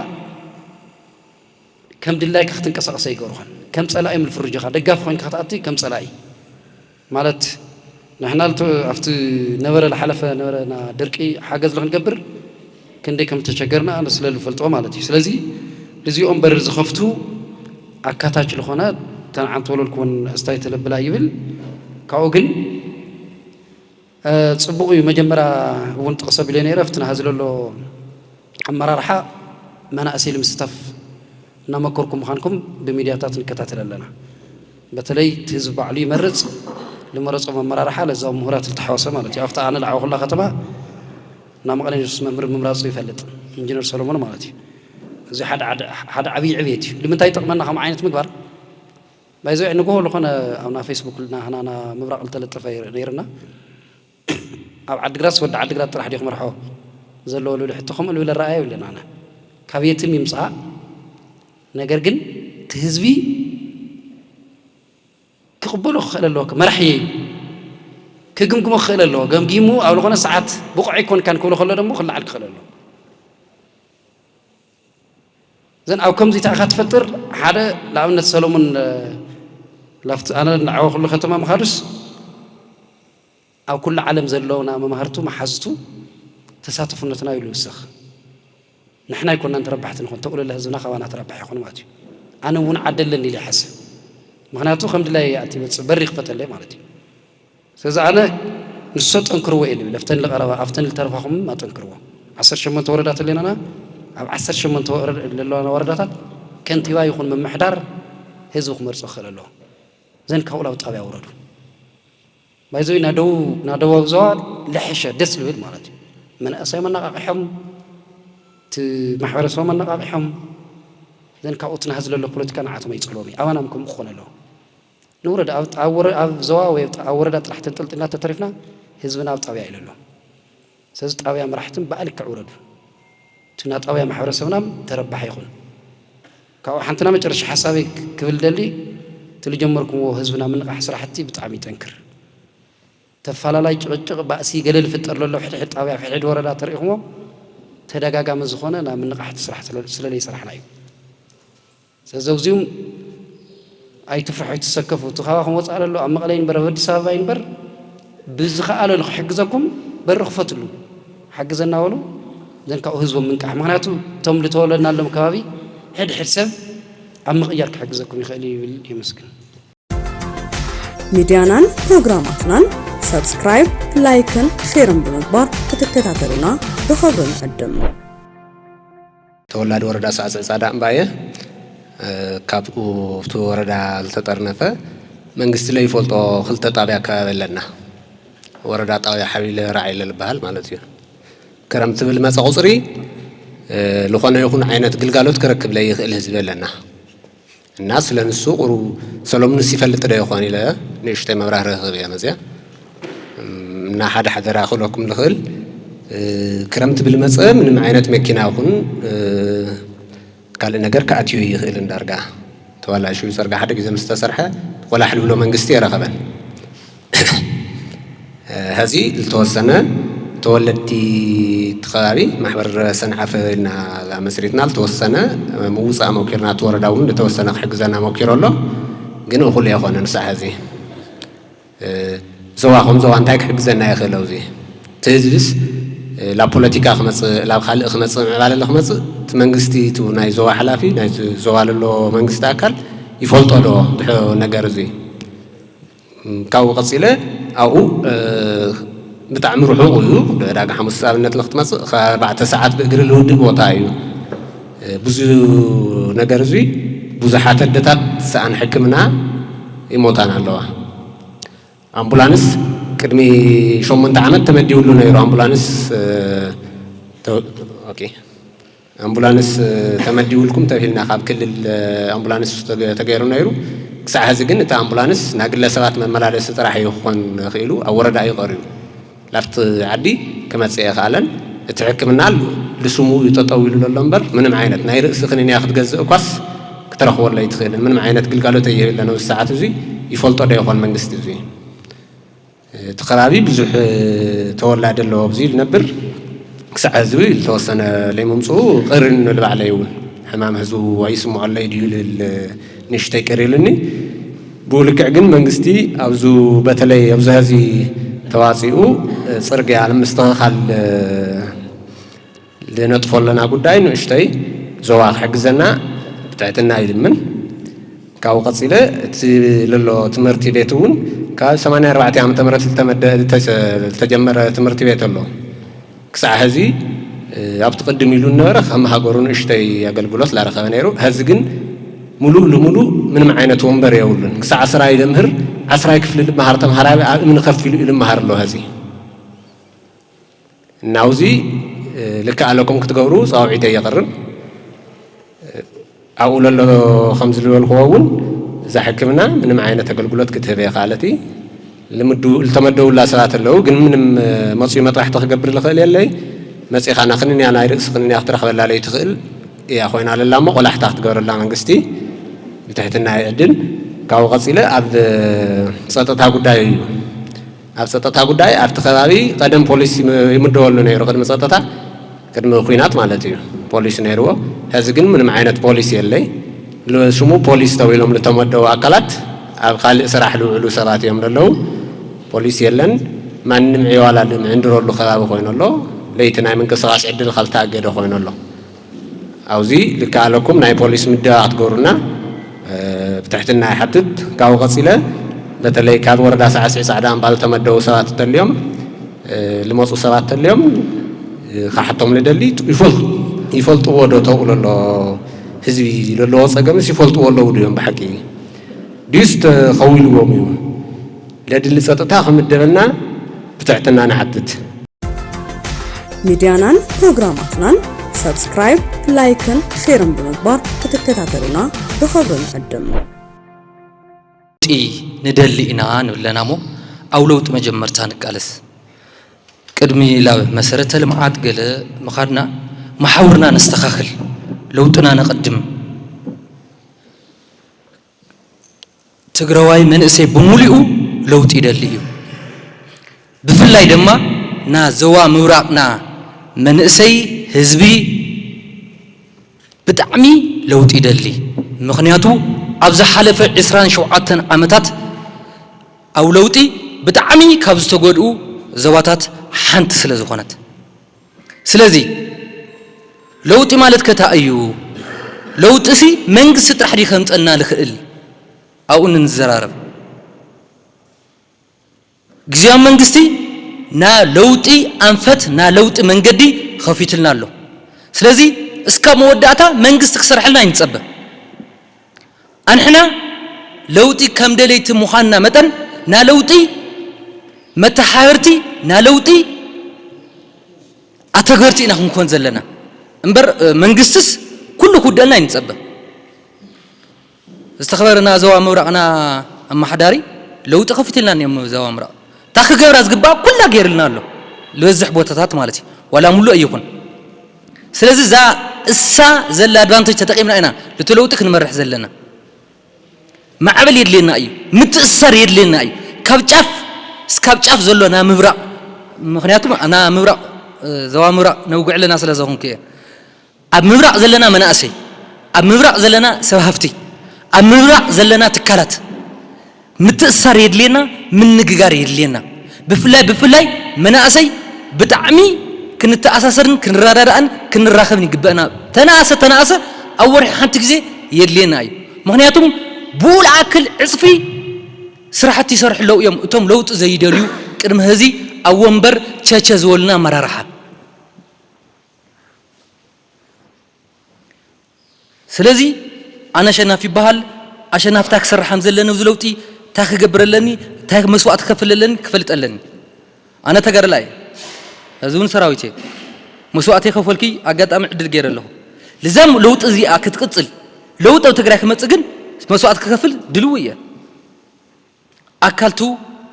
ከም ድላይካ ክትንቀሳቐስ ኣይገብሩኻን። ከም ፀላኢ ምልፍርጅኻ ደጋፊ ኮይንካ ክትኣቲ ከም ፀላኢ ማለት ንሕና ኣብቲ ነበረ ዝሓለፈ ነበረና ድርቂ ሓገዝ ንክንገብር ክንደይ ከም ተቸገርና ኣነ ስለ ዝፈልጦ ማለት እዩ። ስለዚ እዚኦም በር ዝኸፍቱ ኣካታች ዝኾነ ተንዓንተ ወለልኩ እውን እስታይ ተለብላ ይብል ካብኡ ግን ፅቡቕ እዩ። መጀመርያ እውን ጥቕሰ ቢለ ነይረ ኣብቲ ናሃዚ ዘሎ ኣመራርሓ መናእሰይ ንምስታፍ እናመከርኩም ምዃንኩም ብሚድያታት ንከታተል ኣለና። በተለይ እቲ ህዝቢ ባዕሉ ይመርፅ ልመረፆም ኣመራርሓ ለዛው ምሁራት ዝተሓወሰ ማለት እዩ። ኣብቲ ኣነ ልዓወ ኩላ ከተማ ናብ መቐለ ዩኒቨርሲቲ መምህር ምምራፁ ይፈልጥ ኢንጂነር ሰሎሞን ማለት እዩ። እዚ ሓደ ዓብዪ ዕብየት እዩ። ንምንታይ ይጠቕመና ከም ዓይነት ምግባር ባይዘ ንጎ ዝኾነ ኣብና ፌስቡክ ናህናና ምብራቕ ዝተለጠፈ ነይርና ኣብ ዓድግራት ወዲ ዓድግራት ጥራሕ ዲኹም ርሖ ዘለዎ ልብል ሕቶ ከምኡ ልብል ኣረኣያ የብለን ኣነ ካብ የትም ይምፃእ ነገር ግን እቲ ህዝቢ ክቕበሎ ክኽእል ኣለዎ መራሒ ክግምግሞ ክኽእል ኣለዎ ገምጊሙ ኣብ ዝኾነ ሰዓት ብቑዕ ኣይኮንካን ክብሎ ከሎ ደሞ ክለዓል ክኽእል ኣለዎ እዘን ኣብ ከምዚ ተኣኻ ትፈጥር ሓደ ንኣብነት ሰሎሙን ላፍቲ ኣነ ንዓወ ኩሉ ከተማ ምኻዱስ ኣብ ኩሉ ዓለም ዘለውና መማህርቱ መሓዝቱ ተሳተፉነትና ኢሉ ይውስኽ ንሕና ኣይኮናን ተረባሕቲ ንኾን ተቕልለ ህዝብና ካባና ተረባሕ ይኾን ማለት እዩ ኣነ እውን ዓደለኒ ኢለ ይሓስብ ምክንያቱ ከም ድላይ ኣቲ መፅእ በሪ ክፈተለይ ማለት እዩ ስለዚ ኣነ ንሶ ጠንክርዎ እየ ልብል ኣብተን ልቐረባ ኣብተን ልተረፋኹም ኣጠንክርዎ ዓሰርተ ሸሞንተ ወረዳት ኣለናና ኣብ ዓሰርተ ሸሞንተ ዘለዋና ወረዳታት ከንቲባ ይኹን ምምሕዳር ህዝቢ ክመርፆ ክኽእል ኣለዎ ዘን ካብኡ ላብ ጣብያ ውረዱ ባይዘይ ናደው ናደዋብ ዘዋ ልሕሸ ደስ ልብል ማለት እዩ መናእሰይ መነቃቂሖም እቲ ማሕበረሰብ መነቃቂሖም ዘን ካብኡ ትናሃ ዝለሎ ፖለቲካ ንዓቶም ኣይፅልዎም እዩ ኣባናም ከምኡ ክኾነ ኣለዎ ንውረድ ኣብ ዘዋ ወይ ኣብ ወረዳ ጥራሕ ተንጠልጥልና ተተሪፍና ህዝብና ኣብ ጣብያ ኢሉ ኣሎ ስለዚ ጣብያ መራሕትን ብኣልክዕ ውረዱ እቲ ናጣብያ ማሕበረሰብና ተረባሕ ይኹን ካብኡ ሓንትና መጨረሻ ሓሳበይ ክብል ደሊ እቲ ልጀመርኩምዎ ህዝብና ምንቃሕ ስራሕቲ ብጣዕሚ ይጠንክር ተፋላላይ ጭቕጭቕ ባእሲ ገለ ልፍጠር ለሎ ሕድሕድ ጣብያ ሕድሕድ ወረዳ ተሪእኹሞ ተደጋጋሚ ዝኾነ ናብ ምንቃሕቲ ስራሕ ስለለይ ስራሕና እዩ ስለዚ ኣብዚኡም ኣይትፍርሑ ኣይትሰከፉ እቲ ካባኹም ወፃእ ለሎ ኣብ መቐለይ ንበር ኣብ ኣዲስ ኣበባ ይንበር ብዝኸኣለሉ ክሕግዘኩም በሪ ክፈትሉ ሓግዘና በሉ ዘን ካብኡ ህዝቦም ምንቃሕ ምክንያቱ እቶም ዝተወለድናሎም ከባቢ ሕድሕድ ሰብ ኣብ ምቕያር ክሕግዘኩም ይኽእል ይብል የመስግን ሚድያናን ፕሮግራማትናን ሳብስክራይብ ላይክን ሼርን ብምግባር ክትከታተሉና ብኸብሪ ንዕድም ተወላዲ ወረዳ ሳዕስዕ ጻዳ እምባየ ካብኡ እቲ ወረዳ ዝተጠርነፈ መንግስቲ ለይፈልጦ ክልተ ጣብያ ኣከባቢ ኣለና። ወረዳ ጣብያ ሓቢለ ራዕይለ ዝበሃል ማለት እዩ። ክረምቲ ብልመፀ ቁፅሪ፣ እ፣ ልኾነ ይኹን ዓይነት ግልጋሎት ክረክብ ለይኽእል ህዝቢ ኣለና። እና ስለ ንሱ ቁሩብ ሰሎሙንስ ይፈልጥ ዶ ይኾን ኢለ ንእሽተይ መብራህርሂ ክህብ እየ መፅየ። እም፣ እና ሓደ ሓደ ክብለኩም ልኽእል፣ እ፣ ክረምቲ ብልመፀ ምንም ዓይነት መኪና ይኹን፣ እ፣ ካልእ ነገር ክኣትዩ ይኽእል እንዳርጋ ተባላሽዩ ጸርጋ ሓደ ግዜ ምስ ተሰርሐ ቆላሕ ልብሎ መንግስቲ የረኸበን። ሀዚ ልተወሰነ ተወለድቲ እቲ ከባቢ ማሕበር ሰንዓፈ ኢልና መስሪትና ልተወሰነ ምውፃእ ሞኪርና እቲ ወረዳ እውን ልተወሰነ ክሕግዘና ሞኪሩ ኣሎ። ግን እኹል የኾነን ሳዕ ሀዚ እ፣ ዞባ ከም ዞባ እንታይ ክሕግዘና ይኽእል ኣብዚ? እቲ ህዝብስ፣ እ፣ ላብ ፖለቲካ ክመጽእ፣ ላብ ካልእ ክመጽእ፣ ምዕባለ ክመጽእ፣ እቲ መንግስቲ፣ እቲ ናይ ዞባ ሓላፊ፣ ናይ ዞባ ለሎ መንግስቲ ኣካል ይፈልጦ ዶ እቲ ነገር እዚ? እም፣ ካብኡ ቀጺለ ኣብኡ፣ እ፣ ብጣዕሚ ርሑቕ እዩ። ብዕዳጋ ሓሙስ ኣብነት ንክትመጽእ፣ ካብ ኣርባዕተ ሰዓት ብእግሪ ልውድእ ቦታ እዩ። እ፣ ብዙ ነገር እዚ ብዙሓት ኣደታት ሰኣን ሕክምና ይሞታን ኣለዋ። ኣምቡላንስ ቅድሚ ሸሞንተ ዓመት ተመዲብሉ ነይሩ። ኣምቡላንስ፣ እ፣ ተ-፣ ኦኬ። ኣምቡላንስ፣ እ፣ ተመዲብልኩም ተብሂልና ካብ ክልል፣ እ፣ ኣምቡላንስ ተገ-፣ ተገይሩ ነይሩ። ክሳዕ ሕዚ ግን እቲ ኣምቡላንስ ናይ ግለሰባት መመላለሲ ጥራሕ እዩ ክኾን ክኢሉ፣ ኣብ ወረዳ እዩ ቀርዩ። ላብቲ ዓዲ ክመጽእ ኣይከኣለን። እቲ ሕክምና ልስሙ እዩ ጠጠው ኢሉ ዘሎ እምበር፣ ምንም ዓይነት ናይ ርእሲ ክንንያ ክትገዝእ እኳስ ክትረኽበሉ ኣይትኽእልን። ምንም ዓይነት ግልጋሎት ኣይህብለን። ኣብዚ ሰዓት እዚ ይፈልጦ ዶ ይኾን መንግስቲ እዚ? እቲ ከባቢ ብዙሕ ተወላዲ ኣለዎ ኣብዚ ዝነብር። ክሳዕ ህዝቢ ዝተወሰነ ለይምምፅኡ ቅርን ንልባዕለይ እውን ሕማም ህዝቡ ኣይስምዖለይ ድዩ ልብል ንእሽተይ ቅር ኢሉኒ። ብኡ ልክዕ ግን መንግስቲ ኣብዚ በተለይ ኣብዚ ሀዚ ተዋፂኡ ፅርግያ ንምስትኽኻል ልነጥፎ ኣለና ጉዳይ ንእሽተይ ዞባ ክሕግዘና ብትሕትና ይልምን። ካብኡ ቀፂለ እቲ ለሎ ትምህርቲ ቤት እውን ካብ ሰማንያ ኣርባዕተ ዓመተ ምህረት ዝተመደ-፣ ዝተጀመረ ትምህርቲ ቤት ኣሎ። ክሳዕ ሀዚ፣ እ፣ ኣብቲ ቅድም ኢሉ ነበረ ከም ሃገሩ ንእሽተይ ኣገልግሎት ላረኸበ ነይሩ። ሀዚ ግን ሙሉእ ልሙሉእ ምንም ዓይነት ወንበር የብሉን። ክሳዕ ዓስራይ ዘምህር፣ ዓስራይ ክፍሊ ልመሃር ተምሃራይ ኣብ እምኒ ከፍ ኢሉ እዩ ልመሃር ኣሎ ሀዚ። እናውዚ፣ እ፣ ልክኣለኩም ክትገብሩ ፃውዒተይ የቕርብ። እ፣ ኣብኡ ለሎ ከም ዝበልክዎ እውን እዛ ሕክምና ምንም ዓይነት ኣገልግሎት ክትህብ እየ ካልእቲ ልምዱ-፣ ልተመደቡላ ሰባት ኣለዉ፣ ግን ምንም፣ እ፣ መፅኡ መጥራሕቲ ክገብር ልኽእል የለይ። መፂኻ ናኽንንያ ናይ ርእሲ ክንንያ ክትረኽበላ ለይትኽእል እያ ኮይና ለላ እሞ ቆላሕታ ክትገብረላ መንግስቲ ብትሕትና ይዕድል። ካብኡ ቀፂለ ኣብ፣ እ፣ ፀጥታ ጉዳይ እዩ። ኣብ ጸጥታ ጉዳይ ኣብቲ ከባቢ ቀደም ፖሊስ ይም-፣ ይምደበሉ ነይሩ፣ ቅድሚ ጸጥታ፣ ቅድሚ ኲናት ማለት እዩ። ፖሊስ ነይርዎ። ሕዚ ግን ምንም ዓይነት ፖሊስ የለይ። ል-፣ ሽሙ ፖሊስ ተባሂሎም ልተመደቡ ኣካላት ኣብ ካልእ ስራሕ ልውዕሉ ሰባት እዮም ዘለዉ። ፖሊስ የለን። ማንም ዕዋላ ልምዕንድረሉ ከባቢ ኮይኑ ኣሎ። ለይቲ ናይ ምንቅስቓስ ዕድል ካልተኣገደ ኮይኑ ኣሎ። ኣብዚ ልከኣለኩም ናይ ፖሊስ ምደባ ክትገብሩና፣ እ፣ ብትሕትና ይሓትት። ካብኡ ቀጺለ በተለይ ካብ ወረዳ ሳዕስዒ ጻዕዳ እምባ ዝተመደቡ ሰባት እንተልዮም፣ እ፣ ልመጹ ሰባት እንተልዮም፣ እ፣ ክሓቶም ልደሊ ይፈል-፣ ይፈልጥዎ ዶ ተብሎ ኣሎ ህዝቢ ለለዎ ጸገምስ ይፈልጥዎ ኣለዉ ድዮም ብሓቂ? ድዩስ ተኸዊልዎም እዩ? ለድሊ ጸጥታ ክምደበልና ብትሕትና ንሓትት። ሚድያናን ፕሮግራማትናን ሰብስክራይብ፣ ላይክን ሼርን ብምግባር ክትከታተሉና ብኽብሪ ንዕድም። ለውጢ ንደሊ ኢና ንብለና እሞ ኣብ ለውጢ መጀመርታ ንቃለስ። ቅድሚ ላብ መሰረተ ልምዓት ገለ ምኻድና መሓውርና ነስተኻኽል፣ ለውጥና ነቐድም። ትግራዋይ መንእሰይ ብሙሉኡ ለውጢ ይደሊ እዩ። ብፍላይ ድማ ና ዞባ ምብራቕና መንእሰይ ህዝቢ ብጣዕሚ ለውጢ ይደሊ። ምኽንያቱ ኣብ ዝሓለፈ ዕስራን ሸውዓተን ዓመታት ኣብ ለውጢ ብጣዕሚ ካብ ዝተጎድኡ ዞባታት ሓንቲ ስለ ዝኾነት። ስለዚ ለውጢ ማለት ከ ታይ እዩ? ለውጢሲ መንግስቲ ጥራሕ ድዩ ከምፀልና ልኽእል? ኣብኡ ንዘራረብ። ግዝያዊ መንግስቲ ና ለውጢ ኣንፈት፣ ና ለውጢ መንገዲ ኸፊትልና ኣሎ። ስለዚ እስካብ መወዳእታ መንግስቲ ክሰርሐልና ኣይንጸበ። ኣንሕና ለውጢ ከም ደለይቲ ምዃንና መጠን፣ ና ለውጢ መተሓበርቲ፣ ና ለውጢ ኣተግበርቲ ኢና ክንኮን ዘለና። እምበር መንግስትስ ኩሉ ክውደልና ይንጸበ። ዝተኸበረና ዞባ ምብራቕና ኣመሓዳሪ ለውጢ ከፊትልና እዮም። ዞባ ምብራቕ እታ ክገብራ ዝግባኣ ኩላ ገይርልና ኣሎ። ዝበዝሕ ቦታታት ማለት እዩ፣ ዋላ ሙሉእ ኣይኹን። ስለዚ እዛ እሳ ዘላ ኣድቫንቴጅ ተጠቂምና ኢና ነቲ ለውጢ ክንመርሕ ዘለና። ማዕበል የድልየና እዩ፣ ምትእስሳር የድልየና እዩ። ካብ ጫፍ እስካብ ጫፍ ዘሎ ና ምብራቕ፣ ምኽንያቱ ና ምብራቕ፣ ዞባ ምብራቕ ነውግዕ ኣለና ስለ ዝኾንኩ እየ። ኣብ ምብራቕ ዘለና መናእሰይ፣ ኣብ ምብራቕ ዘለና ሰብ ሃፍቲ፣ ኣብ ምብራቕ ዘለና ትካላት ምትእስሳር የድልየና፣ ምንግጋር የድልየና። ብፍላይ ብፍላይ መናእሰይ ብጣዕሚ ክንተኣሳሰርን ክንረዳዳእን ክንራኸብን ይግበአና። ተናእሰ ተናእሰ ኣብ ወርሒ ሓንቲ ግዜ የድልየና እዩ። ምኽንያቱም ብኡ ዝኣክል ዕፅፊ ስራሕቲ ይሰርሑ ኣለዉ እዮም እቶም ለውጢ ዘይደልዩ፣ ቅድሚ ህዚ ኣብ ወንበር ቸቸ ዝበሉና ኣመራርሓ። ስለዚ ኣነ ኣሸናፊ ይበሃል። ኣሸናፊ እንታይ ክሰርሕ ከም ዘለኒ፣ ኣብዚ ለውጢ እንታይ ክገብር ኣለኒ፣ እንታይ መስዋእቲ ክከፍል ኣለኒ ክፈልጥ ኣለኒ። ኣነ ተጋደላይ እየ፣ እዚ እውን ሰራዊት እየ። መስዋእቲ ከፈልኩ ኣጋጣሚ ዕድል ገይረ ኣለኹ። ልዛም ለውጢ እዚኣ ክትቅፅል፣ ለውጢ ኣብ ትግራይ ክመፅእ ግን መስዋእቲ ክከፍል ድልው እየ። ኣካልቱ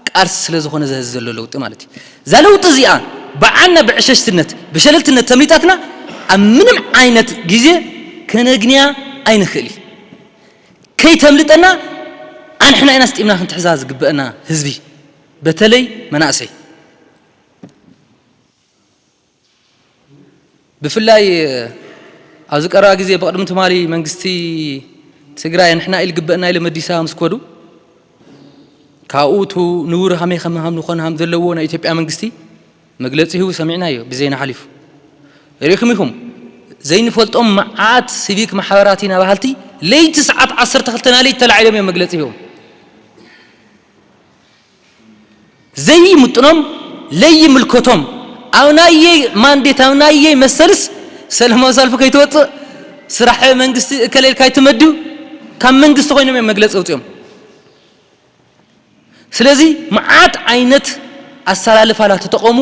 ቃልሲ ስለ ዝኾነ ዘህዚ ዘሎ ለውጢ ማለት እዩ። እዛ ለውጢ እዚኣ ብዓና ብዕሸሽትነት ብሸለልትነት ተምሊጣትና ኣብ ምንም ዓይነት ግዜ ከነግንያ ኣይንኽእል እዩ። ከይተምልጠና ኣንሕና ኢና ስጢምና ክንትሕዛ ዝግበአና ህዝቢ፣ በተለይ መናእሰይ። ብፍላይ ኣብዚ ቀረባ ግዜ ብቕድሚ ትማሊ መንግስቲ ትግራይ ንሕና ኢል ግበአና ኢለ መዲሳ ምስ ኮዱ፣ ካብኡ እቱ ንውር ሃመይ ከም ሃም ንኾን ሃም ዘለዎ ናይ ኢትዮጵያ መንግስቲ መግለጺ ሂቡ ሰሚዕናዮ። ብዜና ሓሊፉ ርኢኹም ኢኹም። ዘይንፈልጦም መዓት ሲቪክ ማሕበራት ኢና በሃልቲ ለይቲ ሰዓት ዓሰርተ ክልተ ናይ ለይቲ ተላዒሎም እዮም መግለጺ ሂቦም። ዘይምጥኖም፣ ለይምልከቶም፣ ኣብ ናየይ ማንዴት፣ ኣብ ናየይ መሰልስ ሰላማዊ ሰልፊ ከይትወፅእ፣ ስራሕ መንግስቲ እከለ ኢልካ ኣይትመድብ፣ ካብ መንግስቲ ኮይኖም እዮም መግለፂ ኣውፅኦም። ስለዚ መዓት ዓይነት ኣሰላልፋ ላተጠቐሙ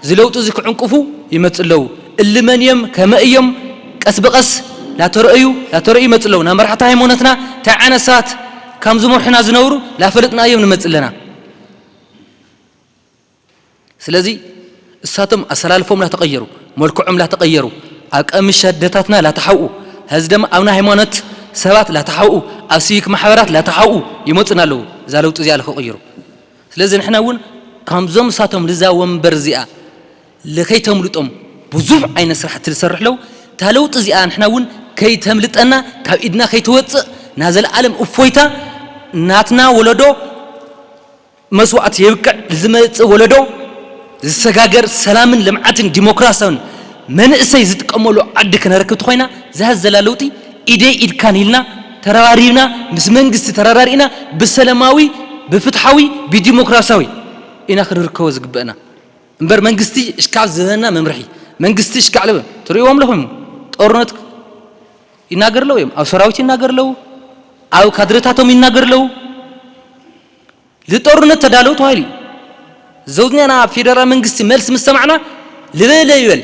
እዚ ለውጢ እዚ ክዕንቅፉ ይመፁ ኣለዉ። እልመን እዮም፣ ከመ እዮም፣ ቀስ ብቐስ ላተረእዩ፣ ላተረእዩ ይመፁ ኣለዉ። ናብ መራሕቲ ሃይማኖትና እንታይ ዓይነት ሰባት ከም ዝመርሑና ዝነብሩ ላፈለጥና እዮም ንመፅእ ኣለና። ስለዚ እሳቶም ኣሰላልፎም ላተቐየሩ፣ መልክዖም ላተቐየሩ፣ ኣብ ቀምሽ ኣደታትና ላተሓውኡ፣ ሀዚ ደማ ኣብ ናይ ሃይማኖት ሰባት ላተሓውኡ፣ ኣብ ሲቪክ ማሕበራት ላተሓውኡ ይመፁና ኣለዉ። እዛ ለውጢ እዚኣ ልክቕይሩ። ስለዚ ንሕና እውን ከምዞም እሳቶም ልዛ ወንበር እዚኣ ልከይተምልጦም ብዙሕ ዓይነት ስራሕቲ ዝሰርሕ ኣለዉ። እታ ለውጢ እዚኣ ንሕና እውን ከይተምልጠና፣ ካብ ኢድና ከይትወፅእ፣ ናዘለኣለም እፎይታ ናትና ወለዶ መስዋእቲ የብቅዕ። ዝመጽእ ወለዶ ዝሰጋገር ሰላምን ልምዓትን ዲሞክራሲያውን መንእሰይ ዝጥቀመሉ ዓዲ ክነረክብ ተኾይና፣ ዝሃዝ ዘላ ለውጢ ኢደይ ኢድካን ኢልና ተረባሪብና፣ ምስ መንግስቲ ተረዳሪእና፣ ብሰላማዊ፣ ብፍትሓዊ፣ ብዲሞክራሲያዊ ኢና ክንርከቦ ዝግበአና። እምበር መንግስቲ እሽካዕ ዝህበና መምርሒ፣ መንግስቲ እሽካዕ ልበ ትርእይዎም ኣለኹም። ጦርነት ይናገር ኣለዉ እዮም፣ ኣብ ሰራዊት ይናገር ኣለዉ፣ ኣብ ካድረታቶም ይናገር ኣለዉ። ልጦርነት ተዳለዉ ተባሂሉ እዩ። ዘውዝኛና ኣብ ፌደራል መንግስቲ መልሲ ምስ ሰማዕና፣ ልበለ ይበል፣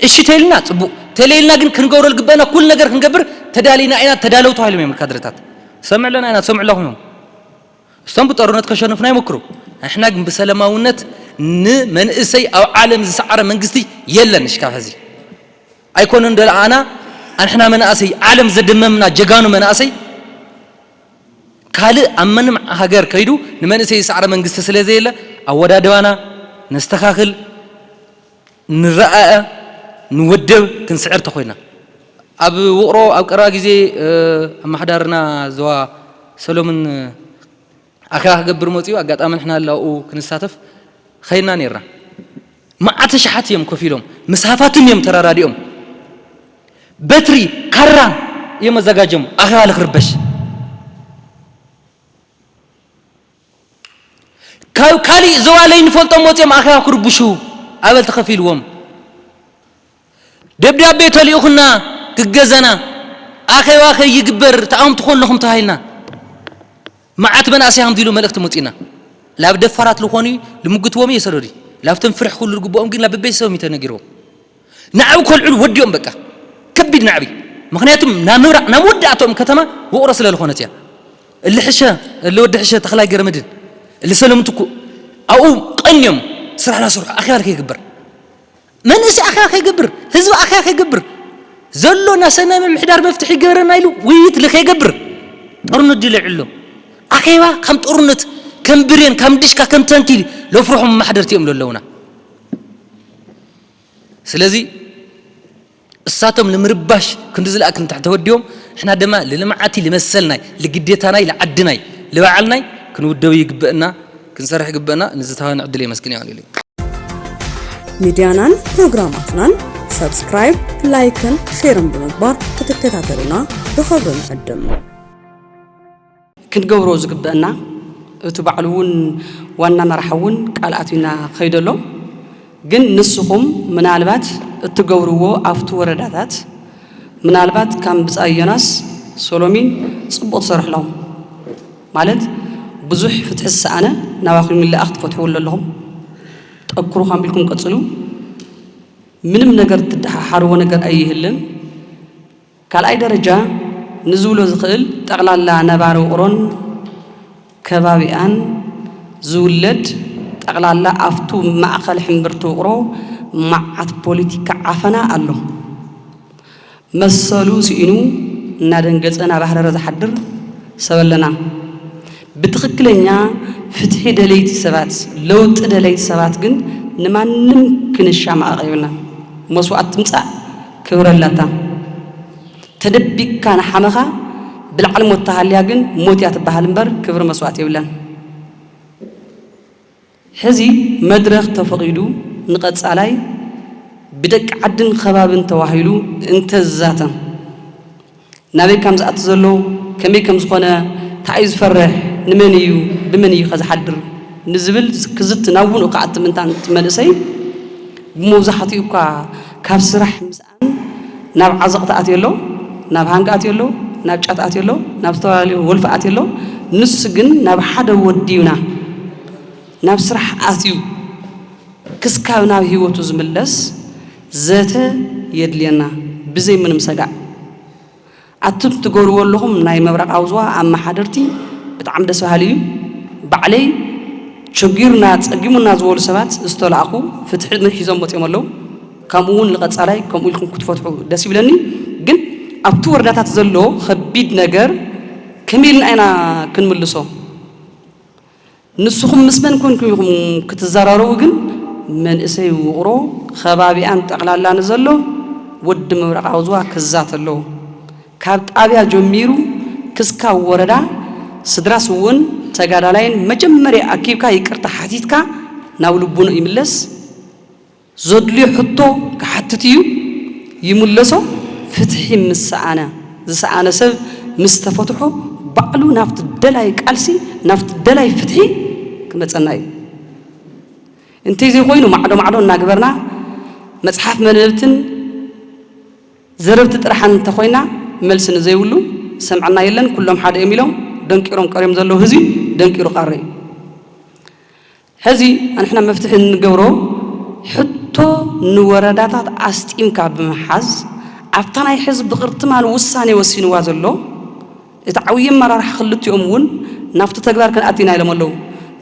እሺ ተይልና ጽቡቕ፣ ተለይልና ግን ክንገብሮ ዝግበአና ኩሉ ነገር ክንገብር ተዳሊና ኢና፣ ተዳለዉ ተባሂሎም እዮም ካድረታት። ሰምዕ ኣለና ኢና፣ ትሰምዑ ኣለኹም እዮም። እሶም ብጦርነት ከሸንፉና ይሞክሩ። ንሕና ግን ብሰላማውነት ንመንእሰይ ኣብ ዓለም ዝሰዓረ መንግስቲ የለን። እሽካብ ሕዚ ኣይኮነን ደለኣና፣ ኣንሕና መናእሰይ ዓለም ዘደመምና ጀጋኑ መናእሰይ ካልእ ኣብ ምንም ሃገር ከይዱ ንመንእሰይ ዝሰዕረ መንግስቲ ስለ ዘየለ፣ ኣወዳድባና ነስተኻኽል፣ ንረኣኣ፣ ንወደብ፣ ክንስዕር ተኾይና። ኣብ ውቕሮ ኣብ ቀረባ ግዜ፣ እ፣ ኣመሓዳርና ዞባ ሰሎምን ኣኼባ ክገብር መጺኡ፣ ኣጋጣሚ ንሕና ላብኡ ክንሳተፍ ኸይድና ኔርና። መዓት ኣሽሓት እዮም ከፊሎም፣ ምስ ሃፋትም እዮም ተራዳዲኦም። በትሪ፣ ካራ እዮም ኣዘጋጆም፣ ኣኼባ ልክርበሽ። ካብ ካሊእ ዞባ ለይንፈልጦም ወፂኦም ኣኼባ ክርብሹ ኣበል ተኸፊልዎም። ደብዳቤ ተልእኹና ክገዘና፣ ኣኼባ ከይግበር ተቓወምቲ ኮንኹም ተባሂልና። መዓት መናእሰይ ከምዚ ኢሉ መልእኽቲ መፂና። ላብ ደፋራት ልኾኑ ልምግትዎም እየ ሰረዱ። ላብቶም ፍርሒ ክብሉ ዝግብኦም ግን ላብ ቤተሰቦም እዩ ተነጊርዎም። ንዓብ ከልዕሉ ወዲኦም በቃ። ከቢድ ናዕቢ። ምኽንያቱም ናብ ምብራቕ፣ ናብ ወዳእቶም ከተማ ውቕሮ ስለ ዝኾነት እያ። እሊ ሕሸ፣ እሊ ወዲ ሕሸ ተኽላይ ገረመድን፣ እሊ ሰለሙን ትኩ ኣብኡ ቀንዮም ስራሕ ላሰርሑ ኣኼባ ከይግበር። መንእሰይ ኣኼባ ከይገብር፣ ህዝቢ ኣኼባ ከይገብር፣ ዘሎ ናሰናይ ምምሕዳር መፍትሒ ይገበረና ኢሉ ውይይት ልከይገብር፣ ጦርነት ድልዕ ኣሎ። ኣኼባ ከም ጦርነት፣ ከም ብሬን፣ ከም ድሽካ፣ ከም ታንኪ ለፍርሖም ማሕደርቲ እዮም ዘለውና። ስለዚ እሳቶም ንምርባሽ ክንዲ ዝለኣክል እንተ ተወዲቦም፣ ንሕና ድማ ልልምዓቲ ልመሰልናይ፣ ልግዴታናይ፣ ልዓድናይ፣ ልባዕልናይ ክንውደብ ይግበእና፣ ክንሰርሕ ይግበእና። ንዝተሃበና ዕድል የመስግን። ይቐንየለይ። ሚድያናን ፕሮግራማትናን ሰብስክራይብ፣ ላይክን ሼርን ብምግባር ክትከታተሉና ብኽብሪ ንዕድም። ክንገብሮ ዝግበአና፣ እቲ ባዕሉ እውን ዋና መራሒ እውን ቃል ኣትዩና ከይዱ ኣሎ። ግን ንስኹም ምናልባት እትገብርዎ ኣብቲ ወረዳታት ምናልባት ከም ብጻይ ዮናስ ሶሎሚን ጽቡቕ ትሰርሑ ኣለኹም። ማለት ብዙሕ ፍትሒ ዝሰኣነ ናባኹም ይለኣኽ ትፈትሕዎ ኣለኹም። ጠንክሩ ከም ኢልኩም ቀጽሉ። ምንም ነገር ትደሓሓርዎ ነገር ኣይህልን። ካልኣይ ደረጃ ንዝብሎ ዝኽእል ጠቕላላ ነባሪ ውቕሮን ከባቢኣን ዝውለድ ጠቕላላ ኣብቱ ማእኸል ሕምብርቲ ውቕሮ መዓት ፖለቲካ ዓፈና ኣሎ። መሰሉ ስኢኑ እናደንገጸ እናባህረረ ዝሓድር ሰብ ኣለና። ብትኽክለኛ ፍትሒ ደለይቲ ሰባት፣ ለውጢ ደለይቲ ሰባት ግን ንማንም ክንሻማቐቕ የብልናን። መስዋእቲ ትምጻእ ክብሪ ኣላታ። ተደቢቕካ ንሓመኻ ብላዕሊ ሞት ተሃልያ ግን ሞት እያ ትበሃል እምበር ክብሪ መስዋእቲ የብላን። ሕዚ መድረኽ ተፈቒዱ ንቐጻላይ ብደቂ ዓድን ከባብን ተባሂሉ እንተዝዛተም ናበይ ከም ዝኣቱ ዘሎ ከመይ ከም ዝኾነ እንታይ እዩ ዝፈርሕ ንመን እዩ ብመን እዩ ከዝሓድር ንዝብል ክዝቲ ናብ ውንኡ ክኣቲ ምእንታን እቲ መንእሰይ ብመብዛሕትኡ እኳ ካብ ስራሕ ምስኣን ናብ ዓዘቕቲ ኣትዮ ኣሎ፣ ናብ ሃንግ ኣትዮ ኣሎ፣ ናብ ጫት ኣትዮ ኣሎ፣ ናብ ዝተፈላለዩ ወልፊ ኣትዮ ኣሎ። ንሱ ግን ናብ ሓደ ወዲብና ናብ ስራሕ ኣትዩ ክስካብ ናብ ህይወቱ ዝምለስ ዘተ የድልየና ብዘይ ምንም ሰጋእ። ኣቱም ትገብርዎ ኣለኹም ናይ ምብራቓዊ ዞባ ኣመሓደርቲ ብጣዕሚ ደስ በሃሊ እዩ። ባዕለይ ቸጊሩና ጸጊሙና ዝበሉ ሰባት ዝተላእኩ ፍትሒ ሒዞም መጺኦም ኣለዉ። ከምኡ እውን ንቐጻላይ ከምኡ ኢልኩም ክትፈትሑ ደስ ይብለኒ። ግን ኣብቲ ወረዳታት ዘሎ ከቢድ ነገር ከመይ ኢልና ኢና ክንምልሶ? ንስኹም ምስ መን ኮንኩም ኢኹም ክትዘራረቡ ግን መንእሰይ ውቕሮ ከባቢኣን ጠቕላላ ንዘሎ ወዲ ምብራቓዊ ዞባ ክዛተ ኣለዎ። ካብ ጣብያ ጀሚሩ ክስካብ ወረዳ ስድራስ እውን ተጋዳላይን መጀመርያ ኣኪብካ ይቅርታ ሓቲትካ ናብ ልቡንኡ ይምለስ። ዘድልዮ ሕቶ ክሓትት እዩ ይምለሶ። ፍትሒ ምስ ሰኣነ ዝሰኣነ ሰብ ምስ ተፈትሖ ባዕሉ ናብቲ ደላይ ቃልሲ ናብቲ ደላይ ፍትሒ ክመፀና እዩ። እንተይ ዘይኮይኑ ማዕዶ ማዕዶ እናግበርና መፅሓፍ መነበብትን ዘረብቲ ጥራሕ እንተኾይና መልሲ ንዘይብሉ ዝሰምዐና የለን። ኩሎም ሓደ እዮም ኢሎም ደንቂሮም ቀርዮም ዘለዉ ህዝቢ ደንቂሩ ቀረ እዩ። ሕዚ ኣንሕና መፍትሒ እንገብሮ ሕቶ ንወረዳታት ኣስጢምካ ብምሓዝ ኣብታ ናይ ሕዝቢ ብቕርትማን ውሳኔ ወሲንዋ ዘሎ እቲ ዓብዪ ኣመራርሓ ክልቲኦም እውን ናብቲ ተግባር ክንኣቲ ኢና ኢሎም ኣለዉ።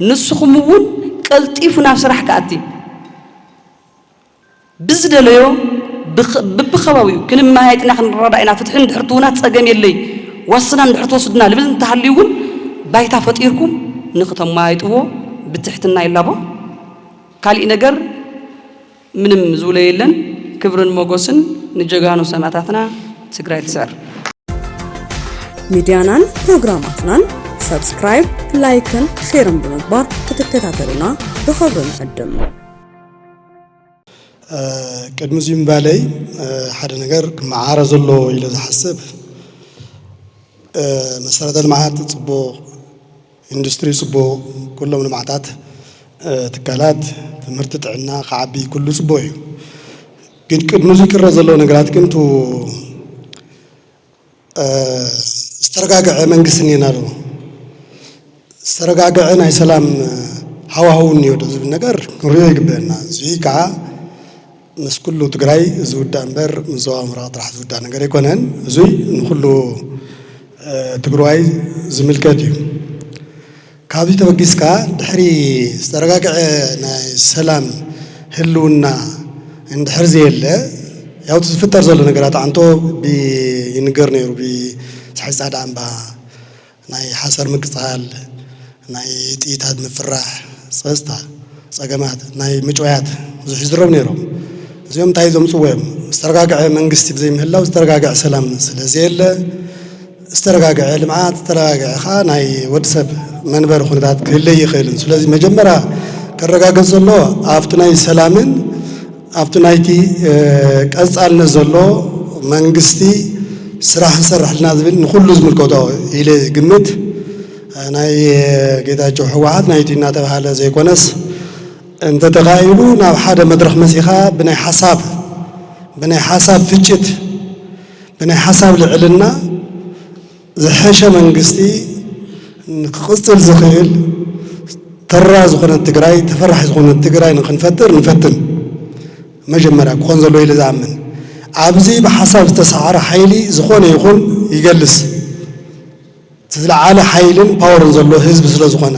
ንስኹም እውን ቀልጢፉ ናብ ስራሕ ክኣቲ ብዝደለዮ ብብኸባቢኡ ክንመያየጥና ክንረዳእና ፍትሒ እንድሕር ትውና ፀገም የለይ ዋስና እንድሕር ትወስድና ልብል እንተሃልዩ እውን ባይታ ፈጢርኩም ንክተመያይጥዎ ብትሕትና ይላቦ። ካሊእ ነገር ምንም ዝብሎ የለን። ክብርን ሞጎስን ንጀጋኑ ሰማእታትና። ትግራይ ትስዕር። ሚድያናን ፕሮግራማትናን ሰብስክራይብ፣ ላይክን ሼርን ብምግባር ክትከታተሉና ብኽብሪ ንዕድም። ቅድሚ እዚ ምባለይ ሓደ ነገር ክመዓረ ዘለዎ ኢለ ዝሓስብ መሰረተ ልምዓት ፅቡቕ ኢንዱስትሪ ጽቡቕ፣ ኩሎም ልምዓታት ትካላት ትምህርቲ፣ ጥዕና ክዓቢ ኩሉ ጽቡቕ እዩ። ግን ቅድሚ እዚ ክረ ዘለዎ ነገራት ግን ቱ ዝተረጋግዐ መንግስቲ እኒና ዶ? ዝተረጋገዐ ናይ ሰላም ሃዋህው እኒኦ ዶ ዝብል ነገር ክንሪኦ ይግበአና። እዚ ከዓ ምስ ኩሉ ትግራይ ዝውዳእ እምበር ምስ ዞባ ምብራቕ ጥራሕ ዝውዳእ ነገር ኣይኮነን። እዙይ ንኩሉ፣ እ፣ ትግራዋይ ዝምልከት እዩ። ካብዚ ተበጊስካ ድሕሪ ዝተረጋገዐ ናይ ሰላም ህልውና እንድሕር ዘየለ፣ ያው እቲ ዝፍጠር ዘሎ ነገራት ኣንቶ ብ-፣ ይንገር ነይሩ። ብፀሓይ ፃዕዳ እምባ ናይ ሓሰር ምቅፃል፣ ናይ ጥይታት ምፍራሕ፣ ፀፅታ ፀገማት፣ ናይ ምጭዋያት ብዙሕ ይዝረቡ ነይሮም። እዚኦም እንታይ ዘምፅዎ እዮም? ዝተረጋገዐ መንግስቲ ብዘይምህላው ዝተረጋገዐ ሰላም ስለዘየለ፣ ዝተረጋገዐ ልምዓት፣ ዝተረጋገዐ ከዓ ናይ ወዲ ሰብ መንበሪ ኩነታት ክህለ ይኽእልን። ስለዚ መጀመርያ ከረጋገፅ ዘሎ ኣብቲ ናይ ሰላምን ኣብቲ ናይቲ፣ እ፣ ቀፃልነት ዘሎ መንግስቲ ስራሕ ንሰርሕ ኣለና ዝብል ንኩሉ ዝምልከቶ ኢለ ግምት፣ እ፣ ናይ ጌታቸው ህወሓት ናይቲ እናተባሃለ ዘይኮነስ፣ እንተተኻኢሉ ናብ ሓደ መድረኽ መፂኻ ብናይ ሓሳብ፣ ብናይ ሓሳብ ፍጭት፣ ብናይ ሓሳብ ልዕልና ዝሐሸ መንግስቲ ንክቕፅል ዝኽእል ተራ ዝኾነት ትግራይ፣ ተፈራሒ ዝኾነት ትግራይ ንክንፈጥር ንፈትን። መጀመርያ ክኾን ዘለዎ ኢለ ዝኣምን። ኣብዚ ብሓሳብ ዝተሰዓረ ሓይሊ ዝኾነ ይኹን ይገልስ። እቲ ዝለዓለ ሓይልን ፓወርን ዘሎ ህዝቢ ስለ ዝኾነ፣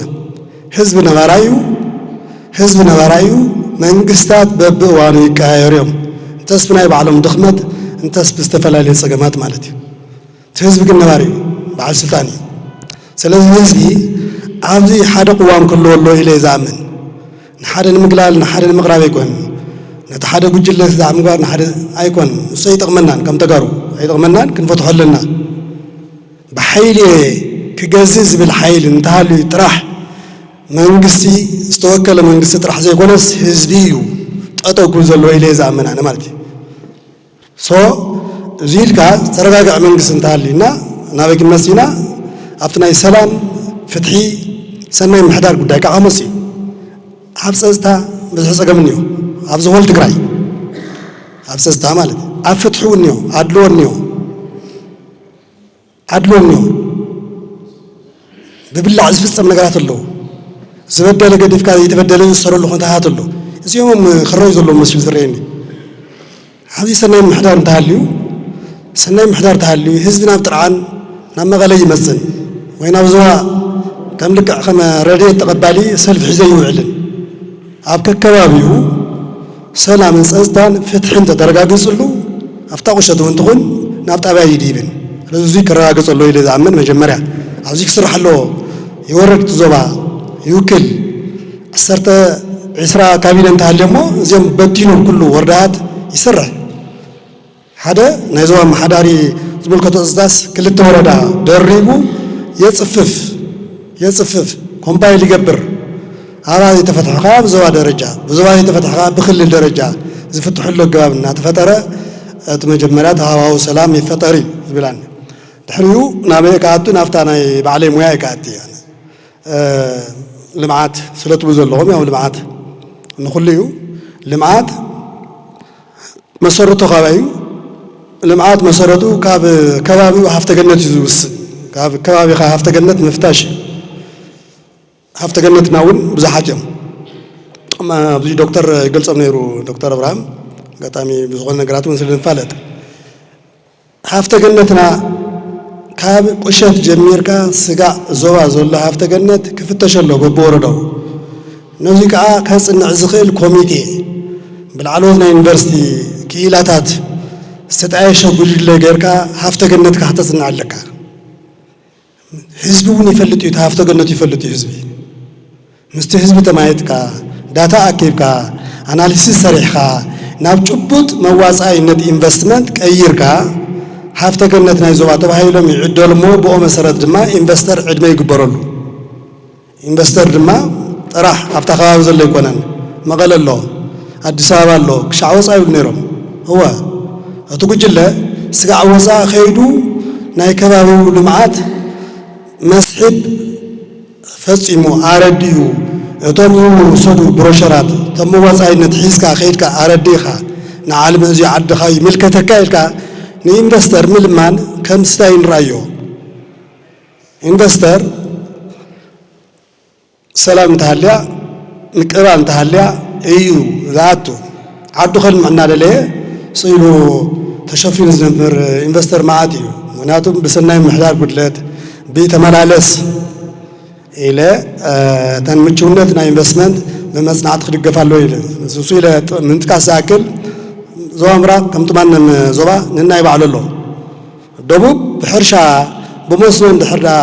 ህዝቢ ነባራይ እዩ። ህዝቢ ነባራይ እዩ። መንግስታት በብእዋኑ ይቀያየሩ እዮም። እንተስ ብናይ ባዕሎም ድኽመት፣ እንተስ ብዝተፈላለየ ፀገማት ማለት እዩ። እቲ ህዝቢ ግን ነባሪ እዩ፣ በዓል ስልጣን እዩ። ስለዚ ህዝቢ ኣብዚ ሓደ ቅዋም ክህልዎ ኣለዎ ኢለ እየ ዝኣምን። ንሓደ ንምግላል፣ ንሓደ ንምቕራብ ኣይኮን። ነቲ ሓደ ጉጅለ ክሳዕ ምግባር ንሓደ ኣይኮን። ንሱ ኣይጠቕመናን፣ ከም ተጋሩ ኣይጠቕመናን፣ ክንፈትሖ ኣለና። ብሓይሊ እየ ክገዝእ ዝብል ሓይሊ እንተሃልዩ ጥራሕ መንግስቲ፣ ዝተወከለ መንግስቲ ጥራሕ ዘይኮነስ ህዝቢ እዩ ጠጠው ክብል ዘለዎ ኢለ እየ ዝኣምን ኣነ ማለት እዩ። ሶ፣ እዚ ኢልካ ዝተረጋግዐ መንግስቲ እንተሃልዩና ናበይ ክንመጽእ ኢና? ኣብቲ ናይ ሰላም፣ ፍትሒ፣ ሰናይ ምሕዳር ጉዳይ ከዓ መጽእ እዩ። ኣብ ጸጥታ ብዙሕ ጸገም እኒኦ። ኣብ ዝኾል ትግራይ ኣብ ጸጥታ ማለት እዩ። ኣብ ፍትሒ እውን እኒኦ፣ ኣድልዎ እኒኦ፣ ኣድልዎ እኒኦ። ብብላዕ ዝፍጸም ነገራት ኣለዉ። ዝበደለ ገዲፍካ ዘይተበደለ ዝእሰረሉ ኩነታት ኣሎ። እዚኦም እዮም ክረዩ ዘለዎም መስሉ ዝረየኒ። ኣብዚ ሰናይ ምሕዳር እንተሃልዩ፣ ሰናይ ምሕዳር እንተሃልዩ፣ ህዝቢ ናብ ጥርዓን ናብ መቐለ ይመጽን ወይ ናብ ዞባ ከም ልክዕ ከም ረድኤት ተቐባሊ ሰልፊ ሒዘ ይውዕልን። ኣብ ከከባቢኡ ሰላምን ጸጥታን ፍትሕን ተተረጋጊጽሉ፣ ኣብታ ቁሸት እውን ትኹን ናብ ጣብያ ይድይብን። ስለዚ እዙይ ክረጋገጽ ኣለዎ ኢለ ዝኣምን መጀመርያ ኣብዚ ክስራሕ ኣለዎ። ይወርድ እቲ ዞባ ይውክል። ዓሰርተ ዒስራ ካቢነ እንተሃልዮ እሞ እዚኦም በቲኑ ኩሉ ወረዳታት ይሰርሕ። ሓደ ናይ ዞባ ኣመሓዳሪ ዝምልከቶ ጸጥታስ ክልተ ወረዳ ደሪቡ የጽፍፍ፣ የጽፍፍ፣ ኮምፓይል ይገብር። ኣብኣ ዘይተፈትሐ ከኣ ብዞባ ደረጃ፣ ብዞባ ዘይተፈትሐ ከኣ ብክልል ደረጃ ዝፍትሐሉ ኣገባብ እናተፈጠረ እቲ መጀመርያ ተሃዋዊ ሰላም ይፈጠር እዩ ዝብል ኣነ። ድሕሪኡ ናበይ ክኣቱ? ናብታ ናይ ባዕለይ ሙያ እየ ክኣቲ እየ ኣነ። እ፣ ልምዓት ስለ ትብሉ ዘለኹም፣ ያው ልምዓት ንኹሉ እዩ። ልምዓት መሰረቱ ካባይ እዩ። ልምዓት መሰረቱ ካብ ከባቢኡ ሃፍተ ገነት እዩ ዝውስን። ካብ ከባቢኻ ሃፍተ ገነት ምፍታሽ እዩ። ሃፍተ ገነትና እውን ብዙሓት እዮም። እማ ኣብዚ ዶክተር ይገልጾም ነይሩ፣ ዶክተር ኣብርሃም፣ ኣጋጣሚ ብዝኾነ ነገራት እውን ስለ ንፋለጥ። ሃፍተ ገነትና ካብ ቁሸት ጀሚርካ ስጋዕ ዞባ ዘሎ ሃፍተ ገነት ክፍተሽ ኣሎ በብወረዳኡ። ነዚ ከዓ ከጽንዕ ዝኽእል ኮሚቴ፣ ብላዕለዎት ናይ ዩኒቨርሲቲ ክኢላታት ዝተጣየሸ ጉጅለ ጌርካ ሃፍተ ገነትካ ክተጽንዕ ኣለካ። ህዝቢ እውን ይፈልጥ እዩ፣ እቲ ሃፍተ ገነቱ ይፈልጥ እዩ ህዝቢ። ምስቲ ህዝቢ ተማየጥካ፣ ዳታ ኣኪብካ፣ ኣናሊሲስ ሰሪሕካ፣ ናብ ጭቡጥ መዋጻኢነት ኢንቨስትመንት ቀይርካ፣ ሃፍተ ገነት ናይ ዞባ ተባሂሎም ይዕደሉ እሞ ብኦ መሰረት ድማ ኢንቨስተር ዕድመ ይግበረሉ። ኢንቨስተር ድማ ጥራሕ ኣብታ ከባቢ ዘሎ ኣይኮነን። መቐለ ኣሎ፣ ኣዲስ ኣበባ ኣሎ፣ ክሻዕ ወፃእ ይብሉ ነይሮም። እወ፣ እቲ ጉጅለ ስጋዕ ወፃእ ከይዱ ናይ ከባቢኡ ልምዓት መስሕብ ፈጺሙ ኣረዲኡ። እቶም ዝውሰዱ ብሮሸራት፣ እቶም መዋፃኢነት ሒዝካ ከይድካ ኣረዲእኻ፣ ንዓለም እዚ ዓድኻ ይምልከተካ ኢልካ ንኢንቨስተር ምልማን ከም ስታይ ንርኣዮ። ኢንቨስተር ሰላም እንተሃልያ፣ ምቅርራብ እንተሃልያ እዩ ዝኣቱ። ዓዱ ከልምዕ እናደለየ ስኢሉ ተሸፊኑ ዝነብር ኢንቨስተር መዓት እዩ። ምኽንያቱም ብሰናይ ምምሕዳር ጉድለት፣ ብተመላለስ ኢለ፣ እ፣ እተን ምችውነት ናይ ኢንቨስትመንት ብመጽናዕቲ ክድገፍ ኣለዎ ኢለ። ንሱ ኢለ ጥ-፣ ምንጥቃስ ዝኣክል፣ ዞባ ምብራቕ ከምቲ ማንም ዞባ ነናይ ባዕሉ ኣሎ። ደቡብ ብሕርሻ ብመስኖ እንድሕር ደኣ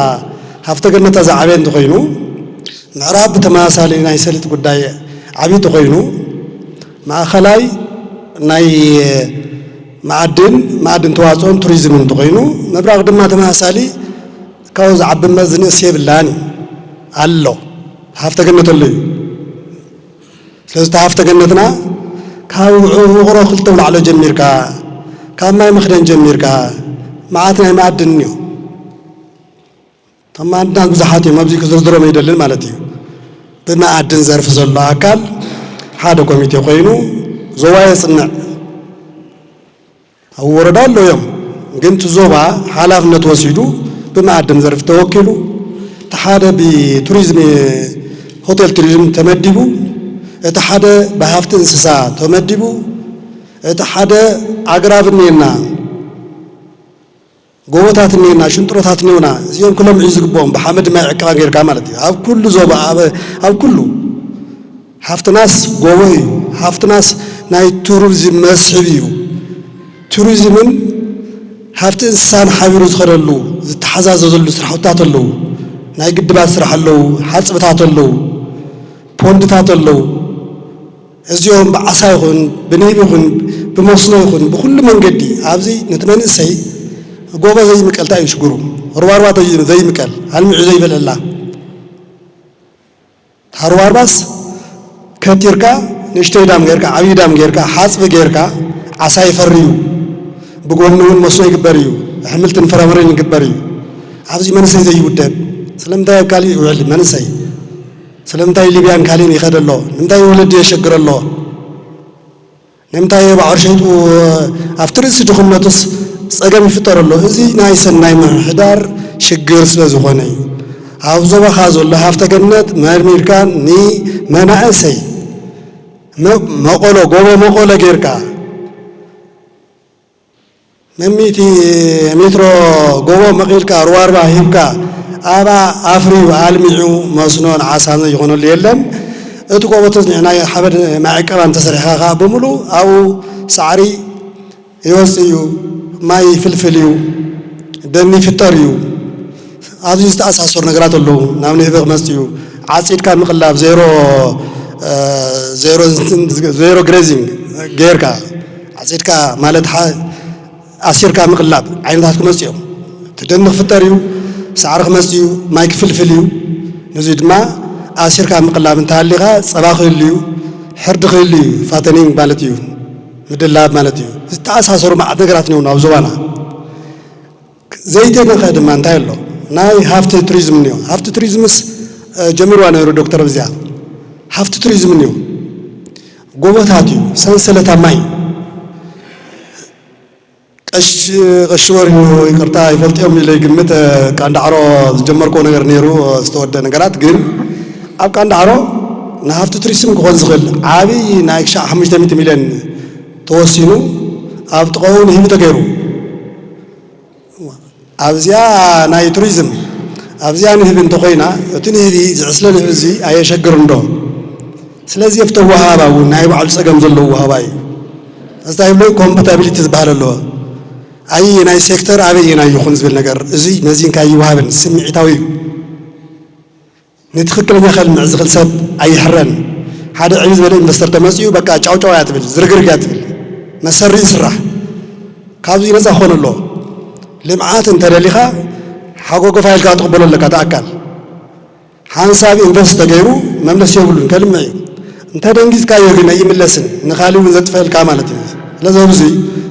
ሃፍተ ገነታ ዝዓበየ እንተኾይኑ፣ ምዕራብ ብተመሳሳሊ ናይ ሰሊጥ ጉዳይ ዓብዪ እንተኾይኑ፣ ማእኸላይ ናይ መዓድን፣ መዓድን ተዋፅኦን ቱሪዝምን እንተኾይኑ፣ ምብራቕ ድማ ተመሳሳሊ ካብኡ ዝዓቢ እምበር ዝንእስ የብላን እዩ። ኣሎ። ሃፍተ ገነት ኣሎ እዩ። ስለዚ እቲ ሃፍተ ገነትና ካብ ውዑ ውቕሮ ክልተ ውላዕሎ ጀሚርካ፣ ካብ ማይ መኽደን ጀሚርካ፣ መዓት ናይ መኣድን እኒኦ። እቶም መኣድናት ብዙሓት እዮም፣ ኣብዚ ክዝርዝሮም ኣይደልን ማለት እዩ። ብመኣድን ዘርፊ ዘሎ ኣካል ሓደ ኮሚቴ ኮይኑ ዞባ የጽንዕ። ኣብ ወረዳ ኣለዉ እዮም፣ ግን እቲ ዞባ ሓላፍነት ወሲዱ ብመኣድን ዘርፊ ተወኪሉ፣ እቲ ሓደ ብቱሪዝም፣ ሆቴል ቱሪዝም ተመዲቡ፣ እቲ ሓደ ብሃፍቲ እንስሳ ተመዲቡ፣ እቲ ሓደ ኣግራብ እኒኤና፣ ጎቦታት እኒኤና፣ ሽንጥሮታት እኒኤና፣ እዚኦም ክለምዑ ዝግብኦም ብሓመድ ማይ ዕቀባ ጌርካ ማለት እዩ። ኣብ ኩሉ ዞባ፣ ኣብ፣ ኣብ ኩሉ ሃፍትናስ ጎቦ እዩ። ሃፍትናስ ናይ ቱሪዝም መስሕብ እዩ። ቱሪዝምን ሃፍቲ እንስሳን ሓቢሩ ዝኸደሉ፣ ዝተሓዛዘዘሉ ስራሕታት ኣለዉ። ናይ ግድባት ስራሕ ኣለዉ፣ ሓጽብታት ኣለዉ፣ ፖንድታት ኣለዉ። እዚኦም ብዓሳ ይኹን፣ ብንህቢ ይኹን፣ ብመስኖ ይኹን፣ ብኹሉ መንገዲ ኣብዚ ነቲ መንእሰይ ጎቦ ዘይምቀል እንታይ እዩ ሽግሩ? ሩባሩባ ዘይ-፣ ዘይምቀል፣ ኣልሚዑ ዘይበልዐላ። ሃርባርባስ ከቲርካ ንእሽተይ ዳም ጌርካ፣ ዓብዪ ዳም ጌርካ፣ ሓጽቢ ጌርካ፣ ዓሳ ይፈሪ እዩ። ብጎኒ እውን መስኖ ይግበር እዩ። ኣሕምልትን ፍራምረን ይግበር እዩ። ኣብዚ መንእሰይ ዘይውደብ፣ ስለምንታይ ኣብ ካሊእ ይውዕል መንእሰይ? ስለምንታይ ሊብያን ካሊእን ይኸደ ኣሎ? ንምንታይ ወለዲ የሸግር ኣሎ? ንምንታይ ባዕሩ ሸይጡ ኣብቲ ርእሲ ድኽነቱስ ጸገም ይፍጠረሉ? እዚ ናይ ሰናይ ምምሕዳር ሽግር ስለ ዝኾነ እዩ። ኣብ ዞባኻ ዘሎ ሃፍተ ገነት መርሚርካ ንመናእሰይ መ-፣ መቐሎ፣ ጎቦ መቐሎ ጌርካ፣ መሚእቲ ሜትሮ ጎቦ መቒልካ፣ ሩባርባ ሂብካ፣ ኣብኣ ኣፍርዩ ኣልሚዑ መስኖን ዓሳን ዘይኾነሉ የለን። እቲ ጎቦ ተጽኒዑ ናይ ሓመድ ማይ ዕቀባ እንተሰሪሕካ ከኣ ብምሉእ ኣብኡ ሳዕሪ ይወጽእ እዩ፣ ማይ ይፍልፍል እዩ፣ ደን ይፍጠር እዩ። ኣብዚ ዝተኣሳሰሩ ነገራት ኣለዉ። ናብ ንህቢ ክመጽእ እዩ። ዓጺድካ ምቕላብ፣ ዜሮ፣ እ፣ ዜሮ፣ ዜሮ ግሬዚንግ ጌርካ፣ ዓጺድካ ማለት ሓ-፣ ኣሲርካ ምቕላብ ዓይነታት ክመጽኡ እዮም። እቲ ደን ክፍጠር እዩ፣ ሳዕሪ ክመጽእ እዩ፣ ማይ ክፍልፍል እዩ። ነዚ ድማ ኣሲርካ ምቕላብ እንተሃሊኻ ጸባ ክህሉ እዩ፣ ሕርዲ ክህሉ እዩ፣ ፋተኒንግ ማለት እዩ፣ ምድላብ ማለት እዩ። ዝተኣሳሰሩ መዓት ነገራት እዮም ኣብ ዞባና። ዘይተነኸ ድማ እንታይ ኣሎ? ናይ ሃፍቲ ቱሪዝም እኒኦ። ሃፍቲ ቱሪዝምስ፣ እ፣ ጀሚርዋ ነይሩ ዶክተር ኣብዚኣ። ሃፍቲ ቱሪዝም እኒኦ። ጎቦታት እዩ፣ ሰንሰለት ማይ። ቀሽ-፣ ቀሺ ወርዩ፣ ይቅርታ ይፈልጥዮም ኢለ ይግምት፣ እ፣ ቃንዳዕሮ ዝጀመርክዎ ነገር ነይሩ፣ እ፣ ዝተወደ ነገራት። ግን ኣብ ቃንዳዕሮ ንሃፍቲ ቱሪዝም ክኾን ዝኽእል ዓብዪ ናይ ክሻዕ ሓሙሽተ ሚእቲ ሚልዮን ተወሲኑ ኣብ ጥቓኡ ንህቢ ተገይሩ። ኣብዚኣ ናይ ቱሪዝም፣ ኣብዚኣ ንህቢ እንተኾይና፣ እቲ ንህቢ፣ ዝዕስለ ንህቢ እዚ ኣየሸግርን ዶ? ስለዚ ኣብቲ ወሃባ እውን ናይ ባዕሉ ጸገም ዘለዎ ወሃባ እዩ። እዚ እንታይ ይብሎ? ኮምፓታቢሊቲ ዝበሃል ኣለዎ። ኣየናይ ሴክተር ኣበየናይ ይኹን ዝብል ነገር፣ እዚ መዚንካ ኣይወሃብን፣ ስምዒታዊ እዩ። ንትኽክለኛ ከልምዕ ዝኽእል ሰብ ኣይሕረን። ሓደ ዕብይ ዝበለ ኢንቨስተር ተመጺኡ፣ በቃ ጫው ጫው እያ ትብል፣ ዝርግርግ እያ ትብል። መሰሪ ይስራሕ። ካብዚ ነጻ ክኾን ኣለዎ። ልምዓት እንተደሊኻ፣ ሓጎጎፋ ኢልካ ክትቕበሎ ኣለካ፣ እቲ ኣካል። ሓንሳብ ኢንቨስት ተገይሩ መምለሲ የብሉን፣ ከልምዕ እዩ። እንተ ደንጊጽካዮ ግን ኣይምለስን፣ ንኻልእ እውን ዘጥፈልካ ማለት እዩ። ስለዚ ኣብዚ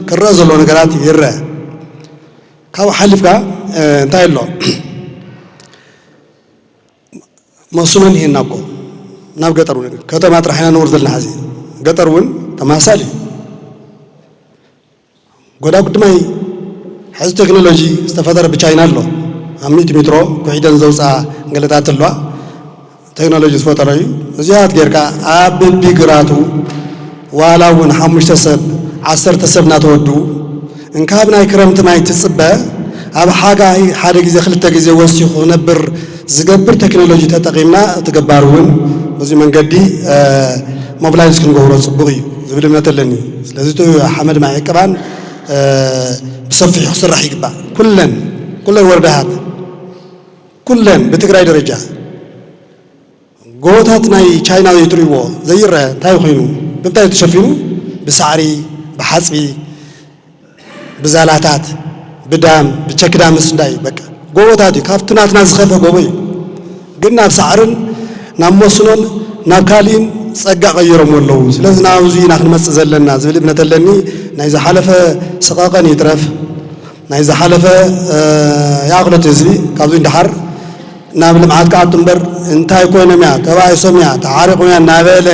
ክረአ ዘለዎ ነገራት ይረአ። ካብኡ ሓሊፍካ፣ እ፣ እንታይ ኣሎ? መስኖ እኒሄና እኮ ናብ ገጠር እውን፣ ከተማ ጥራሕ ኢና ንወርድ ዘለና። ሕዚ ገጠር እውን ተመሳሳሊ እዩ። ጎዳጉዲ ማይ፣ ሕዚ ቴክኖሎጂ ዝተፈጠረ ብቻይና ኣሎ። ኣብ ሚእቲ ሜትሮ ኩሒደን ዘውፅኣ ገለታት ኣለዋ። ቴክኖሎጂ ዝፈጠሮ እዩ። እዚኣት ጌርካ ኣብ በቢግራቱ ዋላ እውን ሓሙሽተ ሰብ ዓሰርተ ሰብ እናተወዱ እንካብ ናይ ክረምቲ ማይ ትፅበ ኣብ ሓጋይ ሓደ ግዜ ክልተ ግዜ ወሲኹ ክነብር ዝገብር ቴክኖሎጂ ተጠቒምና እቲ ገባር እውን በዚ መንገዲ ሞብላይዝ ክንገብሮ ፅቡቕ እዩ ዝብል እምነት ኣለኒ። ስለዚ እቲ ሓመድ ማይ ዕቀባን ብሰፊሑ ክስራሕ ይግባእ። ኩለን ኩለን ወረዳታት ኩለን ብትግራይ ደረጃ ጎቦታት ናይ ቻይና ዘይትርእይዎ ዘይረአ እንታይ ኮይኑ ብምንታይ ተሸፊኑ? ብሳዕሪ፣ ብሓፅቢ፣ ብዛላታት፣ ብዳም፣ ብቸክዳምስ እንዳይ በቃ ጎቦታት እዩ። ካብቲ ናትና ዝኸፈ ጎቦ እዩ። ግን ናብ ሳዕርን ናብ መስኖን ናብ ካሊእን ፀጋ ቀይሮም ኣለዉ። ስለዚ ናብዚ ኢና ክንመፅእ ዘለና ዝብል እምነት ኣለኒ። ናይ ዝሓለፈ ሰቐቐን ይትረፍ ናይ ዝሓለፈ ይኣኽሎ እቲ ህዝቢ ካብዚ ንደሓር ናብ ልምዓት ክኣቱ እምበር እንታይ ኮይኖም እያ ተባኢሶም እያ ተዓሪቖም እያ እናበለ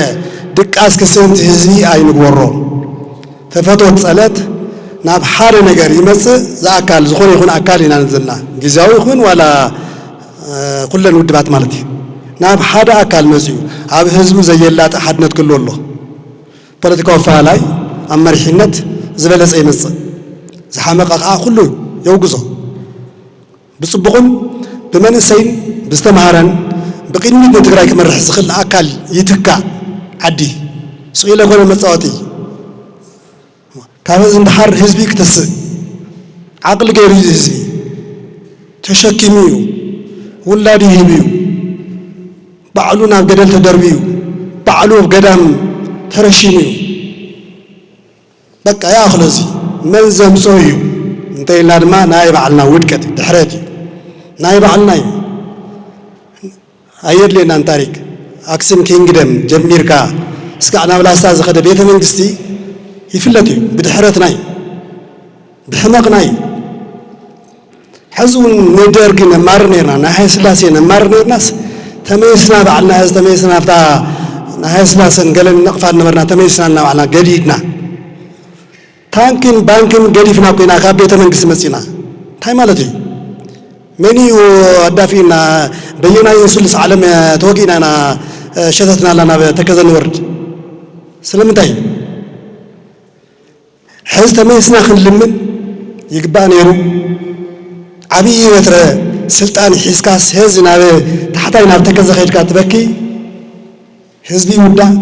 ድቃስ ክስእንቲ ህዝቢ ኣይንግበሮ። ተፈትወት ፀለት ናብ ሓደ ነገር ይመፅእ ዝኣካል ዝኾነ ይኹን ኣካል ኢና ንዘና ግዜያዊ ይኹን ዋላ ኩለን ውድባት ማለት እዩ ናብ ሓደ ኣካል መፅኡ ኣብ ህዝቡ ዘየላጠ ሓድነት ክህልዎ ኣሎ። ፖለቲካዊ ኣፈላላይ ኣብ መሪሕነት ዝበለፀ ይመፅእ ዝሓመቐ ከዓ ኩሉ የውግዞ። ብፅቡቕን ብመንእሰይን ብዝተምሃረን ብቕድሚት ንትግራይ ክመርሕ ዝኽእል ኣካል ይትካእ። ዓዲ ስቕ ኢለ ኮነ መፃወቲ ካብ ህዝቢ ንደሓር ህዝቢ ክትስእ ዓቕሊ ገይሩ እዩ ህዝቢ ተሸኪሙ እዩ ውላዱ ይህብ እዩ ባዕሉ ናብ ገደል ተደርብዩ ባዕሉ ኣብ ገዳም ተረሺኑ እዩ። በቃ ይኣኽሎ እዚ መን ዘምፅኦ እዩ እንተኢልና ድማ ናይ ባዕልና ውድቀት እዩ ድሕረት እዩ ናይ ባዕልና እዩ። ኣየድልየናን ታሪክ ኣክሱም ኪንግደም ጀሚርካ እስካዕ ናብ ላስታ ዝኸደ ቤተ መንግስቲ ይፍለጥ እዩ ብድሕረትና እዩ ብሕመቕና እዩ። ሕዚ እውን ንደርጊ ነማር ነርና ናይ ሃይለ ስላሴ ነማር ነርናስ ተመይስና ባዕልና እዚ ተመይስና ኣብታ ናይ ሃይለ ስላሰን ገለን ነቕፋት ነበርና ተመይስና እና ባዕልና ገዲድና ታንክን ባንክን ገዲፍና ኮይና ካብ ቤተ መንግስቲ መፂና እንታይ ማለት እዩ? መን እዩ ኣዳፊና በየናይ ስሉስ ዓለም ተወጊእና ኢና ሸተትና ኣላ ናብ ተከዘ ንወርድ ስለምንታይ? ሕዚ ተመሊስና ክንልምን ይግባእ ነይሩ። ዓብዪ በትረ ስልጣን ሒዝካስ ሄዚ ናብ ታሕታይ ናብ ተከዘ ከይድካ ትበኪ ህዝቢ ይውዳእ።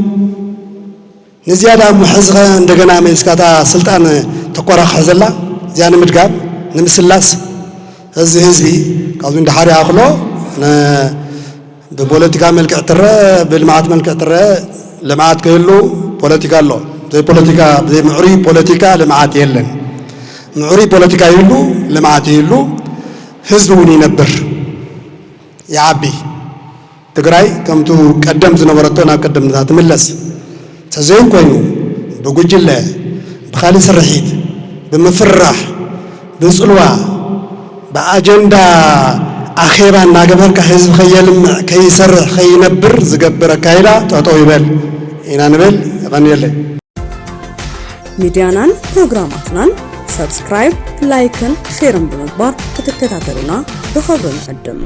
ንዝያዳ እሞ ሕዚ ኸ እንደገና መሊስካ እታ ስልጣን ተኮራኽሕ ዘላ እዚኣ ንምድጋም ንምስላስ እዚ ህዝቢ ካብዚ ንደሓር ይኣኽሎ። ብፖለቲካ መልክዕ ትረአ ብልምዓት መልክዕ ትረአ ልምዓት ከይህሉ ፖለቲካ ኣሎ። ብዘይ ፖለቲካ ብዘይ ምዕሩይ ፖለቲካ ልምዓት የለን። ምዕሩይ ፖለቲካ ይህሉ ልምዓት ይህሉ ህዝቢ እውን ይነብር ይዓቢ። ትግራይ ከምቱ ቀደም ዝነበረቶ ናብ ቀደምነታ ትምለስ። ተዘይኮይኑ ብጉጅለ ብኻሊእ ስርሒት ብምፍርራሕ ብፅልዋ ብኣጀንዳ ኣኼባ እናገበርካ ህዝቢ ከየልምዕ ከይሰርሕ ከይነብር ዝገብር ኣካይዳ ጠጠው ይበል ኢና ንብል። የቐንየለይ። ሚድያናን ፕሮግራማትናን ሳብስክራይብ፣ ላይክን ሼርን ብምግባር ክትከታተሉና ብኽብሪ ንዕድም።